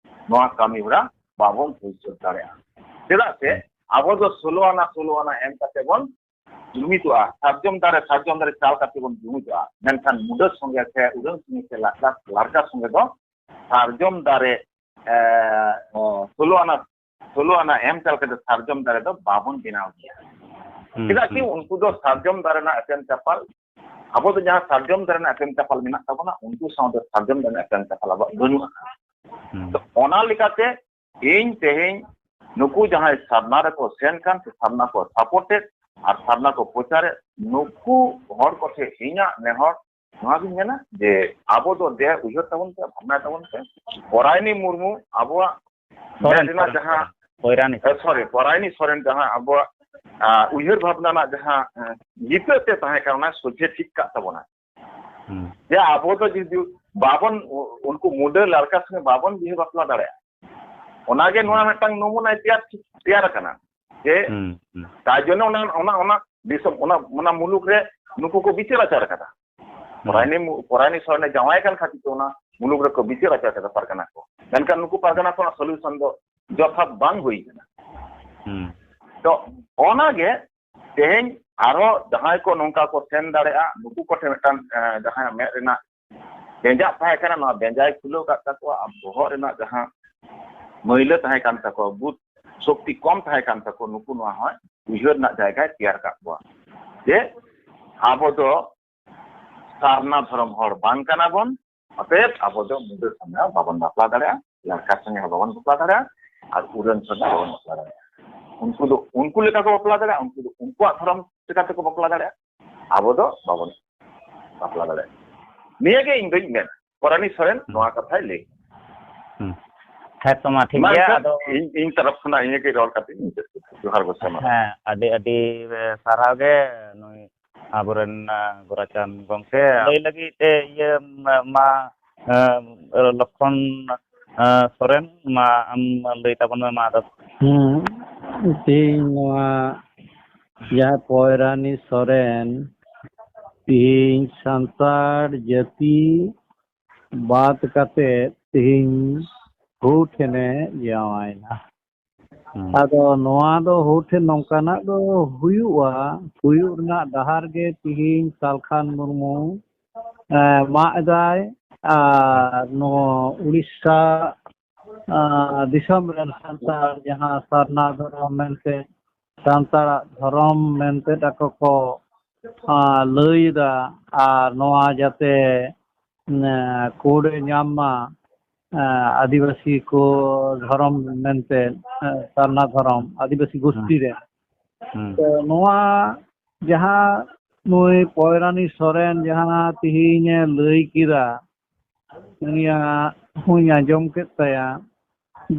ᱱᱚᱣᱟ ᱠᱟᱹᱢᱤ ᱦᱚᱨᱟ ᱵᱟᱵᱚᱱ ᱦᱩᱭ ᱥᱟᱹᱛ ᱫᱟᱲᱮᱭᱟᱜᱼᱟ᱾ ᱪᱮᱫᱟᱜ ᱥᱮ ᱟᱵᱚ ᱫᱚ ᱥᱳᱞᱳ ᱟᱱᱟ, ᱥᱳᱞᱳ ᱟᱱᱟ ᱮᱢ ᱠᱟᱛᱮ ᱵᱚᱱ ᱡᱩᱢᱤᱫᱚᱜᱼᱟ, ᱥᱟᱨᱡᱚᱢ ᱫᱟᱨᱮ, ᱥᱟᱨᱡᱚᱢ ᱫᱟᱨᱮ ᱪᱟᱞ ᱠᱟᱛᱮ ᱵᱚᱱ ᱡᱩᱢᱤᱫᱚᱜᱼᱟ, ᱢᱮᱱᱠᱷᱟᱱ ᱢᱩᱰᱟᱹ ᱥᱚᱸᱜᱮ ᱥᱮ ᱩᱰᱟᱹᱱ ᱥᱚᱸᱜᱮ ᱥᱮ ᱞᱟᱠᱲᱟ, ᱞᱟᱲᱠᱟ ᱥᱚᱸᱜᱮ ᱫᱚ ᱥᱟᱨᱡᱚᱢ ᱫᱟᱨᱮ, ᱮ, ᱥᱳᱞᱳ ᱟᱱᱟ, ᱥᱳᱞᱳ ᱟᱱᱟ ᱮᱢ ᱪᱟᱞ ᱠᱟᱛᱮ ᱥᱟᱨᱡᱚᱢ ᱫᱟᱨᱮ ᱫᱚ ᱵᱟᱵᱚᱱ ᱵᱮᱱᱟᱣ ᱜᱮᱭᱟ᱾ ᱪᱮᱫᱟᱜ ᱠᱤ ᱩᱱᱠᱩ ᱫᱚ ᱥᱟᱨᱡᱚᱢ ᱫᱟᱨᱮ ᱨᱮᱱᱟᱜ ᱮᱯᱮᱢ ᱪᱟᱯᱟᱞ, ᱟᱵᱚ ᱫᱚ ᱡᱟᱦᱟᱸ ᱥᱟᱨᱡᱚᱢ ᱫᱟᱨᱮ ᱨᱮᱱᱟᱜ ᱮᱯᱮᱢ ᱪᱟᱯᱟᱞ ᱢᱮᱱᱟᱜ ᱛᱟᱵᱚᱱᱟ, ᱩᱱᱠᱩ ᱥᱟᱶᱛᱮ ᱥᱟᱨᱡᱚᱢ ᱫᱟᱨᱮ ᱨᱮᱱᱟᱜ ᱮᱯᱮᱢ ᱪᱟᱯᱟᱞ ᱟᱵᱚᱣᱟᱜ ᱵᱟᱹᱱᱩᱜᱼᱟ᱾ ᱛᱚ, ᱚᱱᱟ ᱞᱮᱠᱟᱛᱮ ᱤᱧ ᱛᱮᱦᱮᱧ ᱱᱩᱠᱩ ᱡᱟᱦᱟᱸᱭ ᱥᱟᱨᱱᱟ ᱨᱮᱠᱚ ᱥᱮᱱ ᱠᱟᱱ ᱥᱮ ᱥᱟᱨᱱᱟ ᱠᱚ ᱥᱟᱯᱳᱨᱴᱮᱰ ᱟᱨ ᱥᱟᱨᱱᱟ ᱠᱚ ᱯᱨᱚᱪᱟᱨᱮᱫ, ᱱᱩᱠᱩ ᱦᱚᱲ ᱠᱚ ᱴᱷᱮᱱ ᱤᱧᱟᱹᱜ ᱱᱮᱦᱚᱨ ᱱᱚᱣᱟ ᱜᱤᱧ ᱢᱮᱱᱟ ᱡᱮ ᱟᱵᱚ ᱫᱚ ᱫᱮ ᱩᱭᱦᱟᱹᱨ ᱛᱟᱵᱚᱱ ᱯᱮ, ᱵᱷᱟᱵᱽᱱᱟᱭ ᱛᱟᱵᱚᱱ ᱯᱮ᱾ ᱯᱚᱨᱟᱭᱱᱤ ᱢᱩᱨᱢᱩ ᱟᱵᱚᱣᱟᱜ ᱥᱚᱨᱮᱱ, ᱢᱮᱫ ᱨᱮᱱᱟᱜ ᱥᱚᱨᱮᱱ, ᱡᱟᱦᱟᱸ, ᱥᱚᱨᱮᱱ᱾ ᱯᱚᱭᱨᱟᱱᱤ ᱮ, ᱥᱚᱨᱮᱱ᱾ ᱥᱚᱨᱤ, ᱯᱚᱨᱟᱭᱱᱤ ᱥᱚᱨᱮᱱ ᱡᱟᱦᱟᱸ ᱟᱵᱚᱣᱟᱜ, ᱟ, ᱩᱭᱦᱟᱹᱨ ᱵᱷᱟᱵᱽᱱᱟ ᱨᱮᱱᱟᱜ ᱡᱟᱦᱟᱸ, ᱮ, ᱧᱤᱯᱟᱹ ᱛᱮ ᱛᱟᱦᱮᱸ ᱠᱟᱱᱟ, ᱚᱱᱟ ᱥᱚᱡᱷᱮ ᱴᱷᱤᱠ ᱠᱟᱜ ᱛᱟᱵᱚᱱᱟ᱾ ᱦᱩᱸ᱾ ᱡᱮ ᱟᱵᱚ ᱫᱚ ᱡᱩᱫᱤ ᱵᱟᱵᱚᱱ, ᱩᱱᱠᱩ ᱢᱩᱰᱟᱹ ᱞᱟᱲᱠᱟ ᱥᱚᱸᱜᱮ ᱵᱟᱵᱚᱱ ᱵᱤᱦᱟᱹ ᱵᱟᱯᱞᱟ ᱫᱟᱲᱮᱭᱟᱜᱼᱟ, ᱚᱱᱟᱜᱮ ᱱᱚᱣᱟ ᱦᱩᱸ᱾ ᱢᱤᱫᱴᱟᱝ ᱱᱚᱢᱩᱱᱟᱭ ᱛᱮᱭᱟᱨ, ᱛᱮᱭᱟᱨ ᱟᱠᱟᱱᱟ᱾ ᱡᱮ ᱦᱩᱸ, ᱦᱩᱸ᱾ ᱛᱟᱭ ᱡᱚᱱᱱᱚ ᱚᱱᱟ, ᱚᱱᱟ, ᱚᱱᱟ ᱫᱤᱥᱚᱢ, ᱚᱱᱟ, ᱚᱱᱟ ᱢᱩᱞᱩᱠ ᱨᱮ ᱱᱩᱠᱩ ᱠᱚ ᱵᱤᱪᱟᱹᱨ ᱟᱪᱟᱨ ᱟᱠᱟᱫᱟ᱾ ᱦᱩᱸ᱾ ᱯᱚᱨᱟᱭᱱᱤ ᱢᱩ-, ᱯᱚᱨᱟᱭᱱᱤ ᱥᱚᱨᱮᱱᱮ ᱡᱟᱶᱟᱭ ᱠᱟᱱ ᱠᱷᱟᱹᱛᱤᱨ ᱛᱮ ᱚᱱᱟ ᱢᱩᱞᱩᱠ ᱨᱮᱠᱚ ᱵᱤᱪᱟᱹᱨ ᱟᱪᱟᱨ ᱟᱠᱟᱫᱟ ᱯᱟᱨᱜᱟᱱᱟ ᱠᱚ᱾ ᱢᱮᱱᱠᱷᱟᱱ ᱱᱩᱠᱩ ᱯᱟᱨᱜᱟᱱᱟ ᱠᱚᱣᱟᱜ ᱥᱚᱞᱩᱭᱩᱥᱚᱱ ᱫᱚ ᱡᱚᱛᱷᱟᱛ ᱵᱟᱝ ᱦᱩᱭ ᱠᱟᱱᱟ᱾ ᱦᱩᱸ᱾ ᱛᱚ, ᱚᱱᱟᱜᱮ ᱛᱮᱦᱮᱧ ᱟᱨᱦᱚᱸ ᱡᱟᱦᱟᱸᱭ ᱠᱚ ᱱᱚᱝᱠᱟ ᱠᱚ ᱥᱮᱱ ᱫᱟᱲᱮᱭᱟᱜᱼᱟ, ᱱᱩᱠᱩ ᱠᱚᱴᱷᱮᱱ ᱢᱤᱫᱴᱟᱝ, ᱮ, ᱡᱟᱦᱟᱸᱭᱟᱜ ᱢᱮᱫ ᱨᱮᱱᱟᱜ ᱵᱮᱸᱡᱟᱜ ᱛᱟᱦᱮᱸ ᱠᱟᱱᱟ, ᱱᱚᱣᱟ ᱵᱮᱸᱡᱟᱭ ᱠᱷᱩᱞᱟᱹᱣ ᱠᱟᱜ ᱛᱟᱠᱚᱣᱟ, ᱟᱨ ᱵᱚᱦᱚᱜ ᱨᱮᱱᱟᱜ ᱡᱟᱦᱟᱸ ᱢᱟᱹᱭᱞᱟᱹ ᱛᱟᱦᱮᱸ ᱠᱟᱱ ᱛᱟᱠᱚᱣᱟ, ᱵᱩᱫ ᱥᱚᱠᱛᱤ ᱠᱚᱢ ᱛᱟᱦᱮᱸ ᱠᱟᱱ ᱛᱟᱠᱚᱣᱟ, ᱱᱩᱠᱩ ᱱᱚᱣᱟ ᱦᱚᱸᱭ ᱩᱭᱦᱟᱹᱨ ᱨᱮᱱᱟᱜ ᱡᱟᱭᱜᱟᱭ ᱛᱮᱭᱟᱨ ᱠᱟᱜ ᱠᱚᱣᱟ᱾ ᱡᱮ ᱟᱵᱚ ᱫᱚ ᱥᱟᱨᱱᱟ ᱫᱷᱚᱨᱚᱢ ᱦᱚᱲ ᱵᱟᱝ ᱠᱟᱱᱟ ᱵᱚᱱ, ᱚᱛᱚᱮᱵ ᱟᱵᱚ ᱫᱚ ᱢᱩᱰᱟᱹ ᱥᱟᱨᱱᱟ ᱵᱟᱵᱚᱱ ᱵᱟᱯᱞᱟ ᱫᱟᱲᱮᱭᱟᱜᱼᱟ, ᱞᱟᱲᱠᱟ ᱥᱚᱸᱜᱮ ᱦᱚᱸ ᱵᱟᱵᱚᱱ ᱵᱟᱯᱞᱟ ᱫᱟᱲᱮᱭᱟᱜᱼᱟ, ᱟᱨ ᱩᱰᱟᱹᱱ ᱥᱚᱸᱜᱮ ᱦᱚᱸ ᱵᱟᱵᱚᱱ ᱵᱟᱯᱞᱟ ᱫᱟᱲᱮᱭᱟᱜᱼᱟ᱾ ᱩᱱᱠᱩ ᱫᱚ ᱩᱱᱠᱩ ᱞᱮᱠᱟ ᱠᱚ ᱵᱟᱯᱞᱟ ᱫᱟᱲᱮᱭᱟᱜᱼᱟ, ᱩᱱᱠᱩ ᱫᱚ ᱩᱱᱠᱩᱣᱟᱜ ᱫᱷᱚᱨᱚᱢ ᱞᱮᱠᱟ ᱛᱮᱠᱚ ᱵᱟᱯᱞᱟ ᱫᱟᱲᱮᱭᱟᱜᱼᱟ, ᱟᱵᱚ ᱫᱚ ᱵᱟᱵᱚᱱ ᱵᱟᱯᱞᱟ ᱫᱟᱲᱮᱭᱟᱜᱼᱟ᱾ ᱱᱤᱭᱟᱹ ᱜᱮ ᱤᱧ ᱫᱚᱧ ᱢᱮᱱᱟ᱾ ᱯᱚᱨᱟᱱᱤ ᱥᱚᱨᱮᱱ ᱦᱩᱸ᱾ ᱱᱚᱣᱟ ᱠᱟᱛᱷᱟᱭ ᱞᱟᱹᱭ᱾ ᱦᱩᱸ᱾ ᱦᱮᱸ ᱛᱚ, ᱢᱟ ᱴᱷᱤᱠ ᱢᱟ ᱜᱮᱭᱟ᱾ ᱮᱱᱠᱷᱟᱱ ᱟᱫᱚ ᱤᱧ, ᱤᱧ ᱛᱚᱨᱚᱯ ᱠᱷᱚᱱᱟᱜ ᱤᱧᱟᱹᱜ ᱜᱮ ᱨᱚᱲ ᱠᱟᱛᱮ ᱤᱧ ᱢᱩᱪᱟᱹᱫ ᱠᱮᱫᱟ᱾ ᱡᱚᱦᱟᱨ ᱜᱚᱸᱥᱟᱭ ᱢᱟ᱾ ᱦᱮᱸ, ᱟᱹᱰᱤ, ᱟᱹᱰᱤ, ᱮ, ᱥᱟᱨᱦᱟᱣ ᱜᱮ ᱱᱩᱭ ᱟᱵᱚᱨᱮᱱ, ᱮ, ᱜᱳᱨᱟᱪᱟᱸᱫᱽ ᱜᱚᱢᱠᱮ ᱞᱟᱹᱭ ᱞᱟᱹᱜᱤᱫ ᱛᱮ, ᱤᱭᱟᱹ, ᱢᱟ, ᱢᱟ, ᱮ, ᱞᱚᱠᱷᱚᱱ ᱟᱸ, ᱥᱚᱨᱮᱱ, ᱢᱟ ᱟᱢ ᱞᱟᱹᱭ ᱛᱟᱵᱚᱱ ᱢᱮ ᱢᱟ ᱟᱫᱚ᱾ ᱦᱩᱸ, ᱛᱮᱦᱮᱧ ᱱᱚᱣᱟ ᱡᱟᱦᱟᱸ ᱯᱚᱭᱨᱟᱱᱤ ᱥᱚᱨᱮᱱ ᱛᱮᱦᱮᱧ ᱥᱟᱱᱛᱟᱲ ᱡᱟᱹᱛᱤ ᱵᱟᱫ ᱠᱟᱛᱮ ᱛᱮᱦᱮᱧ ᱦᱩ ᱴᱷᱮᱱᱮ ᱡᱟᱶᱟᱭᱮᱱᱟ᱾ ᱦᱩᱸ᱾ ᱟᱫᱚ ᱱᱚᱣᱟ ᱫᱚ ᱦᱩ ᱴᱷᱮᱱ ᱱᱚᱝᱠᱟᱱᱟᱜ ᱫᱚ ᱦᱩᱭᱩᱜᱼᱟ, ᱦᱩᱭᱩᱜ ᱨᱮᱱᱟᱜ ᱰᱟᱦᱟᱨ ᱜᱮ ᱛᱮᱦᱮᱧ ᱥᱟᱞᱠᱷᱟᱱ ᱢᱩᱨᱢᱩ, ᱮᱸ, ᱢᱟᱜ ᱮᱫᱟᱭ᱾ ᱟᱨ ᱱᱚᱣᱟ ᱩᱲᱤᱥᱥᱟ, ᱟᱸ, ᱫᱤᱥᱚᱢ ᱨᱮᱱ ᱥᱟᱱᱛᱟᱲ ᱡᱟᱦᱟᱸ ᱥᱟᱨᱱᱟ ᱫᱷᱚᱨᱚᱢ ᱢᱮᱱᱛᱮ ᱥᱟᱱᱛᱟᱲᱟᱜ ᱫᱷᱚᱨᱚᱢ ᱢᱮᱱᱛᱮ ᱟᱠᱚ ᱠᱚ, ᱟᱸ, ᱞᱟᱹᱭ ᱮᱫᱟ, ᱟᱨ ᱱᱚᱣᱟ ᱡᱟᱛᱮ, ᱮᱸ, code ᱮ ᱧᱟᱢ ᱢᱟ, ᱮᱸ, ᱟᱹᱫᱤᱵᱟᱹᱥᱤ ᱠᱚ ᱫᱷᱚᱨᱚᱢ ᱢᱮᱱᱛᱮ, ᱮᱸ, ᱥᱟᱨᱱᱟ ᱫᱷᱚᱨᱚᱢ ᱟᱹᱫᱤᱵᱟᱹᱥᱤ ᱜᱳᱥᱴᱤ ᱨᱮ᱾ ᱦᱩᱸ᱾ ᱛᱚ ᱱᱚᱣᱟ ᱡᱟᱦᱟᱸ ᱱᱩᱭ ᱯᱚᱭᱨᱟᱱᱤ ᱥᱚᱨᱮᱱ ᱡᱟᱦᱟᱸ ᱛᱤᱦᱤᱧ ᱮ ᱞᱟᱹᱭ ᱠᱮᱫᱟ, ᱩᱱᱤᱭᱟᱜ ᱦᱚᱸᱧ ᱟᱸᱡᱚᱢ ᱠᱮᱫ ᱛᱟᱭᱟ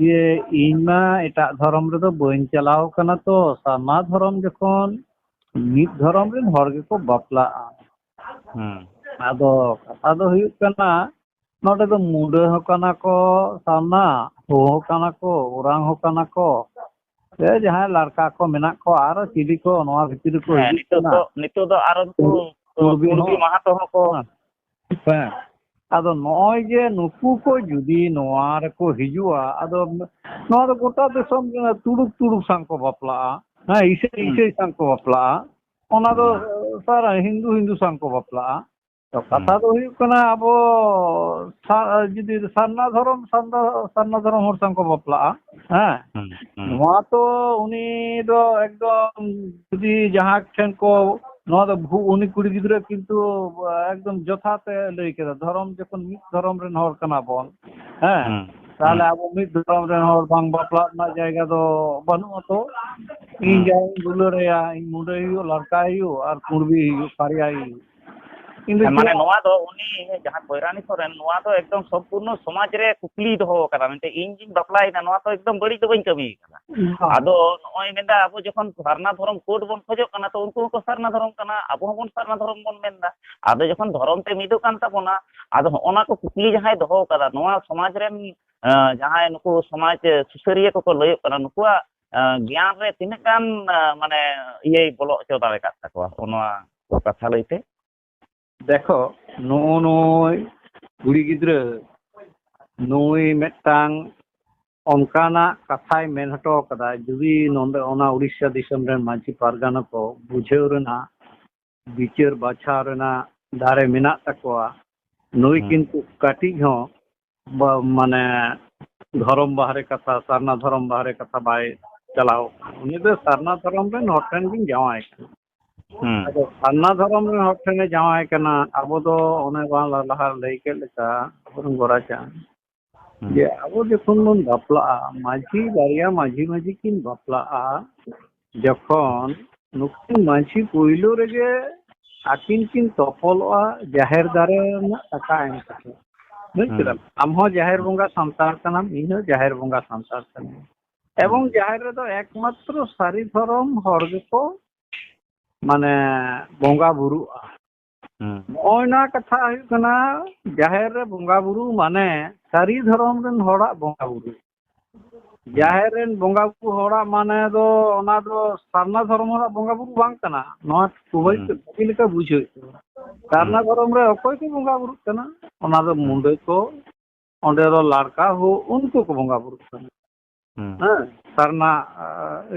ᱡᱮ ᱤᱧ ᱢᱟ ᱮᱴᱟᱜ ᱫᱷᱚᱨᱚᱢ ᱨᱮᱫᱚ ᱵᱟᱹᱧ ᱪᱟᱞᱟᱣ ᱠᱟᱱᱟ, ᱛᱚ ᱥᱟᱨᱱᱟ ᱫᱷᱚᱨᱚᱢ ᱡᱚᱠᱷᱚᱱ ᱢᱤᱫ ᱫᱷᱚᱨᱚᱢ ᱨᱮᱱ ᱦᱚᱲ ᱜᱮᱠᱚ ᱵᱟᱯᱞᱟᱜᱼᱟ᱾ ᱦᱩᱸ᱾ ᱟᱫᱚ ᱠᱟᱛᱷᱟ ᱫᱚ ᱦᱩᱭᱩᱜ ᱠᱟᱱᱟ, ᱱᱚᱰᱮ ᱫᱚ ᱢᱩᱰᱟᱹ ᱦᱚᱸ ᱠᱟᱱᱟ ᱠᱚ ᱥᱟᱨᱱᱟ, ᱦᱳ ᱦᱚᱸ ᱠᱟᱱᱟ ᱠᱚ, ᱳᱨᱟᱝ ᱦᱚᱸ ᱠᱟᱱᱟ ᱠᱚ, ᱥᱮ ᱡᱟᱦᱟᱸᱭ ᱞᱟᱲᱠᱟ ᱠᱚ ᱢᱮᱱᱟᱜ ᱠᱚᱣᱟ, ᱟᱨᱚ ᱪᱤᱞᱤ ᱠᱚ ᱱᱚᱣᱟ ᱵᱷᱤᱛᱤᱨ ᱨᱮᱠᱚ ᱦᱮᱸ, ᱦᱤᱡᱩᱜ ᱱᱤᱛᱚᱜ ᱠᱟᱱᱟ᱾ ᱫᱚ, ᱱᱤᱛᱚᱜ ᱫᱚ ᱟᱨᱚ ᱱᱩᱠᱩ ᱠᱩᱲᱵᱤ ᱠᱩᱲᱵᱤ ᱦᱚᱸ᱾ ᱢᱟᱦᱟᱛᱚ ᱦᱚᱸᱠᱚ ᱦᱮᱸ᱾ ᱟᱫᱚ ᱱᱚᱜᱼᱚᱭ ᱡᱮ ᱱᱩᱠᱩ ᱠᱚ ᱡᱩᱫᱤ ᱱᱚᱣᱟ ᱨᱮᱠᱚ ᱦᱤᱡᱩᱜᱼᱟ, ᱟᱫᱚ ᱱᱚᱣᱟ ᱫᱚ ᱜᱚᱴᱟ ᱫᱤᱥᱚᱢ ᱨᱮ ᱛᱩᱲᱩᱠ ᱛᱩᱲᱩᱠ ᱥᱟᱝ ᱠᱚ ᱵᱟᱯᱞᱟᱜᱼᱟ, ᱦᱮᱸ, ᱤᱥᱟᱹᱭ ᱦᱩᱸ᱾ ᱤᱥᱟᱹᱭ ᱥᱟᱝ ᱠᱚ ᱵᱟᱯᱞᱟᱜᱼᱟ, ᱚᱱᱟ ᱫᱚ ᱦᱩᱸ᱾ ᱥᱟᱨᱟ ᱦᱤᱱᱫᱩ ᱦᱤᱱᱫᱩ ᱥᱟᱝ ᱠᱚ ᱵᱟᱯᱞᱟᱜᱼᱟ᱾ ᱛᱚ ᱠᱟᱛᱷᱟ ᱦᱩᱸ᱾ ᱫᱚ ᱦᱩᱭᱩᱜ ᱠᱟᱱᱟ, ᱟᱵᱚ ᱥᱟ-, ᱡᱩᱫᱤ ᱥᱟᱨᱱᱟ ᱫᱷᱚᱨᱚᱢ, ᱥᱟᱨᱱᱟ, ᱥᱟᱨᱱᱟ ᱫᱷᱚᱨᱚᱢ ᱦᱚᱲ ᱥᱟᱝ ᱠᱚ ᱵᱟᱯᱞᱟᱜᱼᱟ, ᱦᱮᱸ, ᱦᱩᱸ, ᱦᱩᱸ᱾ ᱱᱚᱣᱟ ᱛᱚ ᱩᱱᱤ ᱫᱚ ᱮᱠᱫᱚᱢ ᱡᱩᱫᱤ ᱡᱟᱦᱟᱸ ᱴᱷᱮᱱ ᱠᱚ, ᱱᱚᱣᱟ ᱫᱚ ᱵᱷᱩ-, ᱩᱱᱤ ᱠᱩᱲᱤ ᱜᱤᱫᱽᱨᱟᱹ ᱠᱤᱱᱛᱩ ᱮᱠᱫᱚᱢ ᱡᱚᱛᱷᱟᱛ ᱮ ᱞᱟᱹᱭ ᱠᱮᱫᱟ, ᱫᱷᱚᱨᱚᱢ ᱡᱚᱠᱷᱚᱱ ᱢᱤᱫ ᱫᱷᱚᱨᱚᱢ ᱨᱮᱱ ᱦᱚᱲ ᱠᱟᱱᱟ ᱵᱚᱱ, ᱦᱮᱸ, ᱦᱩᱸ, ᱛᱟᱦᱚᱞᱮ ᱦᱩᱸ᱾ ᱟᱵᱚ ᱢᱤᱫ ᱫᱷᱚᱨᱚᱢ ᱨᱮᱱ ᱦᱚᱲ ᱵᱟᱝ ᱵᱟᱯᱞᱟᱜ ᱨᱮᱱᱟᱜ ᱡᱟᱭᱜᱟ ᱫᱚ ᱵᱟᱹᱱᱩᱜ ᱟᱛᱚ᱾ ᱤᱧ ᱦᱩᱸ᱾ ᱡᱟᱦᱟᱸᱭ ᱤᱧ ᱫᱩᱞᱟᱹᱲ ᱟᱭᱟ, ᱤᱧ ᱢᱩᱰᱟᱹᱭ ᱦᱩᱭᱩᱜ, ᱞᱟᱲᱠᱟᱭ ᱦᱩᱭᱩᱜ, ᱟᱨ ᱠᱩᱲᱵᱤ ᱦᱩᱭᱩᱜ, ᱯᱟᱨᱭᱟᱭ ᱦᱩᱭᱩᱜ᱾ ᱤᱧ ᱫᱚ ᱦᱮᱸ, ᱢᱟᱱᱮ ᱪᱮᱫ ᱱᱚᱣᱟ ᱫᱚ ᱩᱱᱤ ᱡᱟᱦᱟᱸᱭ ᱯᱚᱭᱨᱟᱱᱤ ᱥᱚᱨᱮᱱ, ᱱᱚᱣᱟ ᱫᱚ ᱮᱠᱫᱚᱢ ᱥᱚᱢᱯᱩᱨᱱᱚ ᱥᱚᱢᱟᱡᱽ ᱨᱮ ᱠᱩᱠᱞᱤᱭ ᱫᱚᱦᱚ ᱟᱠᱟᱫᱟ, ᱢᱮᱱᱛᱮ ᱤᱧ ᱜᱤᱧ ᱵᱟᱯᱞᱟᱭᱮᱱᱟ, ᱱᱚᱣᱟ ᱛᱚ ᱮᱠᱫᱚᱢ ᱵᱟᱹᱲᱤᱡ ᱫᱚ ᱵᱟᱹᱧ ᱠᱟᱹᱢᱤ ᱠᱟᱫᱟ᱾ ᱵᱟᱝ᱾ ᱟᱫᱚ ᱱᱚᱜᱼᱚᱭ ᱢᱮᱱᱫᱟ, ᱟᱵᱚ ᱡᱚᱠᱷᱚᱱ ᱥᱟᱨᱱᱟ ᱫᱷᱚᱨᱚᱢ code ᱵᱚᱱ ᱠᱷᱚᱡᱚᱜ ᱠᱟᱱᱟ, ᱛᱚ ᱩᱱᱠᱩ ᱦᱚᱸᱠᱚ ᱥᱟᱨᱱᱟ ᱫᱷᱚᱨᱚᱢ ᱠᱟᱱᱟ, ᱟᱵᱚ ᱦᱚᱸᱵᱚᱱ ᱥᱟᱨᱱᱟ ᱫᱷᱚᱨᱚᱢ ᱵᱚᱱ ᱢᱮᱱᱫᱟ᱾ ᱟᱫᱚ ᱡᱚᱠᱷᱚᱱ ᱫᱷᱚᱨᱚᱢ ᱛᱮ ᱢᱤᱫᱚᱜ ᱠᱟᱱ ᱛᱟᱵᱚᱱᱟ, ᱟᱫᱚ ᱦᱚᱸᱜᱼᱚ ᱱᱟ ᱠᱚ ᱠᱩᱠᱞᱤ ᱡᱟᱦᱟᱸᱭ ᱫᱚᱦᱚ ᱠᱟᱫᱟ, ᱱᱚᱣᱟ ᱥᱚᱢᱟᱡᱽ ᱨᱮᱱ ᱡᱟᱦᱟᱸᱭ ᱱᱩᱠᱩ ᱥᱚᱢᱟᱡᱽ ᱥᱩᱥᱟᱹᱨᱤᱭᱟᱹ ᱠᱚᱠᱚ ᱞᱟᱹᱭᱚᱜ ᱠᱟᱱᱟ, ᱱᱩᱠᱩᱣᱟᱜ ᱜᱮᱭᱟᱱ ᱨᱮ ᱛᱤᱱᱟᱹᱜ ᱜᱟᱱ ᱢᱟᱱᱮ ᱤᱭᱟᱹᱭ ᱵᱚᱞᱚ ᱦᱚᱪᱚ ᱫᱟᱲᱮ ᱠᱟᱜ ᱛᱟᱠᱚᱣᱟ ᱱᱚᱣᱟ ᱠᱟᱛᱷᱟ ᱞᱟᱹᱭᱛᱮ? ᱫᱮᱠᱷᱚ, ᱱᱩᱜᱼᱩ ᱱᱩᱭ ᱠᱩᱲᱤ ᱜᱤᱫᱽᱨᱟᱹ, ᱱᱩᱭ ᱢᱤᱫᱴᱟᱝ ᱚᱱᱠᱟᱱᱟᱜ ᱠᱟᱛᱷᱟᱭ ᱢᱮᱱ ᱦᱚᱴᱚ ᱠᱟᱫᱟ, ᱡᱩᱫᱤ ᱱᱚᱰᱮ ᱚᱱᱟ ᱩᱲᱤᱥᱥᱟ ᱫᱤᱥᱚᱢ ᱨᱮᱱ ᱢᱟᱹᱡᱷᱤ ᱯᱟᱨᱜᱟᱱᱟ ᱠᱚ ᱵᱩᱡᱷᱟᱹᱣ ᱨᱮᱱᱟᱜ, ᱵᱤᱪᱟᱹᱨ ᱵᱟᱪᱷᱟᱣ ᱨᱮᱱᱟᱜ ᱫᱟᱲᱮ ᱢᱮᱱᱟᱜ ᱛᱟᱠᱚᱣᱟ, ᱱᱩᱭ ᱦᱩᱸ᱾ ᱠᱤᱱᱛᱩ ᱠᱟᱹᱴᱤᱡ ᱦᱚᱸ ᱵᱟ-, ᱢᱟᱱᱮ ᱫᱷᱚᱨᱚᱢ ᱵᱟᱦᱨᱮ ᱠᱟᱛᱷᱟ, ᱥᱟᱨᱱᱟ ᱫᱷᱚᱨᱚᱢ ᱵᱟᱦᱨᱮ ᱠᱟᱛᱷᱟ ᱵᱟᱭ ᱪᱟᱞᱟᱣ ᱠᱟᱱᱟ᱾ ᱩᱱᱤ ᱫᱚ ᱥᱟᱨᱱᱟ ᱫᱷᱚᱨᱚᱢ ᱨᱮᱱ ᱦᱚᱲ ᱴᱷᱮᱱ ᱜᱮᱧ ᱡᱟᱶᱟᱭ ᱠᱟᱱᱟ᱾ ᱦᱩᱸ᱾ ᱟᱫᱚ ᱥᱟᱨᱱᱟ ᱫᱷᱚᱨᱚᱢ ᱨᱮᱱ ᱦᱚᱲ ᱴᱷᱮᱱᱮ ᱡᱟᱶᱟᱭ ᱠᱟᱱᱟ, ᱟᱵᱚ ᱫᱚ ᱚᱱᱮ ᱵᱟᱝ ᱞᱟ-, ᱞᱟᱦᱟ ᱞᱟᱹᱭ ᱠᱮᱫ ᱞᱮᱠᱟ, ᱟᱵᱚᱨᱮᱱ ᱜᱚᱨᱟᱪᱟᱸᱫ, ᱦᱩᱸ᱾ ᱡᱮ ᱟᱵᱚ ᱡᱚᱠᱷᱚᱱ ᱵᱚᱱ ᱵᱟᱯᱞᱟᱜᱼᱟ, ᱢᱟᱹᱡᱷᱤ, ᱵᱟᱨᱭᱟ ᱢᱟᱹᱡᱷᱤ ᱢᱟᱹᱡᱷᱤ ᱠᱤᱱ ᱵᱟᱯᱞᱟᱜᱼᱟ, ᱡᱚᱠᱷᱚᱱ ᱱᱩᱠᱤᱱ ᱢᱟᱹᱡᱷᱤ ᱯᱳᱭᱞᱳ ᱨᱮᱜᱮ ᱟᱹᱠᱤᱱ ᱠᱤᱱ ᱛᱚᱯᱚᱞᱚᱜᱼᱟ ᱡᱟᱦᱮᱨ ᱫᱟᱨᱮ ᱨᱮᱱᱟᱜ ᱴᱟᱠᱟ ᱮᱢ ᱠᱟᱛᱮ᱾ ᱵᱩᱡᱽ ᱦᱩᱸ᱾ ᱠᱮᱫᱟᱢ? ᱟᱢ ᱦᱚᱸ ᱡᱟᱦᱮᱨ ᱵᱚᱸᱜᱟ ᱥᱟᱱᱛᱟᱲ ᱠᱟᱱᱟᱢ, ᱤᱧ ᱦᱚᱸ ᱡᱟᱦᱮᱨ ᱵᱚᱸᱜᱟ ᱥᱟᱱᱛᱟᱲ ᱠᱟᱱᱟᱹᱧ᱾ ᱮᱵᱚᱝ ᱦᱩᱸ᱾ ᱡᱟᱦᱮᱨ ᱨᱮᱫᱚ ᱮᱠᱢᱟᱛᱨᱚ ᱥᱟᱹᱨᱤ ᱫᱷᱚᱨᱚᱢ ᱦᱚᱲ ᱜᱮᱠᱚ, ᱢᱟᱱᱮ, ᱵᱚᱸᱜᱟ ᱵᱩᱨᱩᱜᱼᱟ᱾ ᱦᱩᱸ᱾ ᱱᱚᱜᱼᱚᱭ ᱱᱚᱣᱟ ᱠᱟᱛᱷᱟ ᱦᱩᱭᱩᱜ ᱠᱟᱱᱟ, ᱡᱟᱦᱮᱨ ᱨᱮ ᱵᱚᱸᱜᱟ ᱵᱩᱨᱩ ᱢᱟᱱᱮ ᱥᱟᱹᱨᱤ ᱫᱷᱚᱨᱚᱢ ᱨᱮᱱ ᱦᱚᱲᱟᱜ ᱵᱚᱸᱜᱟ ᱵᱩᱨᱩ᱾ ᱦᱩᱸ᱾ ᱡᱟᱦᱮᱨ ᱨᱮᱱ ᱵᱚᱸᱜᱟ ᱵᱩᱨᱩ ᱦᱚᱲᱟᱜ ᱢᱟᱱᱮ ᱫᱚ, ᱚᱱᱟ ᱫᱚ ᱥᱟᱨᱱᱟ ᱫᱷᱚᱨᱚᱢ ᱦᱚᱲᱟᱜ ᱵᱚᱸᱜᱟ ᱵᱩᱨᱩ ᱵᱟᱝ ᱠᱟᱱᱟ᱾ ᱱᱚᱣᱟ ᱠᱚ ᱵᱷᱟᱹᱜᱤ ᱦᱩᱸ᱾ ᱵᱷᱟᱹᱜᱤ ᱞᱮᱠᱟ ᱵᱩᱡᱷᱟᱹᱣ ᱦᱩᱭᱩᱜ ᱛᱟᱵᱚᱱᱟ᱾ ᱥᱟᱨᱱᱟ ᱦᱩᱸ᱾ ᱫᱷᱚᱨᱚᱢ ᱨᱮ ᱚᱠᱚᱭ ᱠᱚ ᱵᱚᱸᱜᱟ ᱵᱩᱨᱩᱜ ᱠᱟᱱᱟ? ᱚᱱᱟ ᱫᱚ ᱦᱩᱸ᱾ ᱢᱩᱸᱰᱟᱹ ᱠᱚ, ᱚᱸᱰᱮ ᱫᱚ ᱞᱟᱲᱠᱟ ᱦᱳ, ᱩᱱᱠᱩ ᱠᱚ ᱵᱚᱸᱜᱟ ᱵᱩᱨᱩᱜ ᱠᱟᱱᱟ᱾ ᱦᱩᱸ᱾ ᱦᱮᱸ, ᱥᱟᱨᱱᱟ, ᱟ,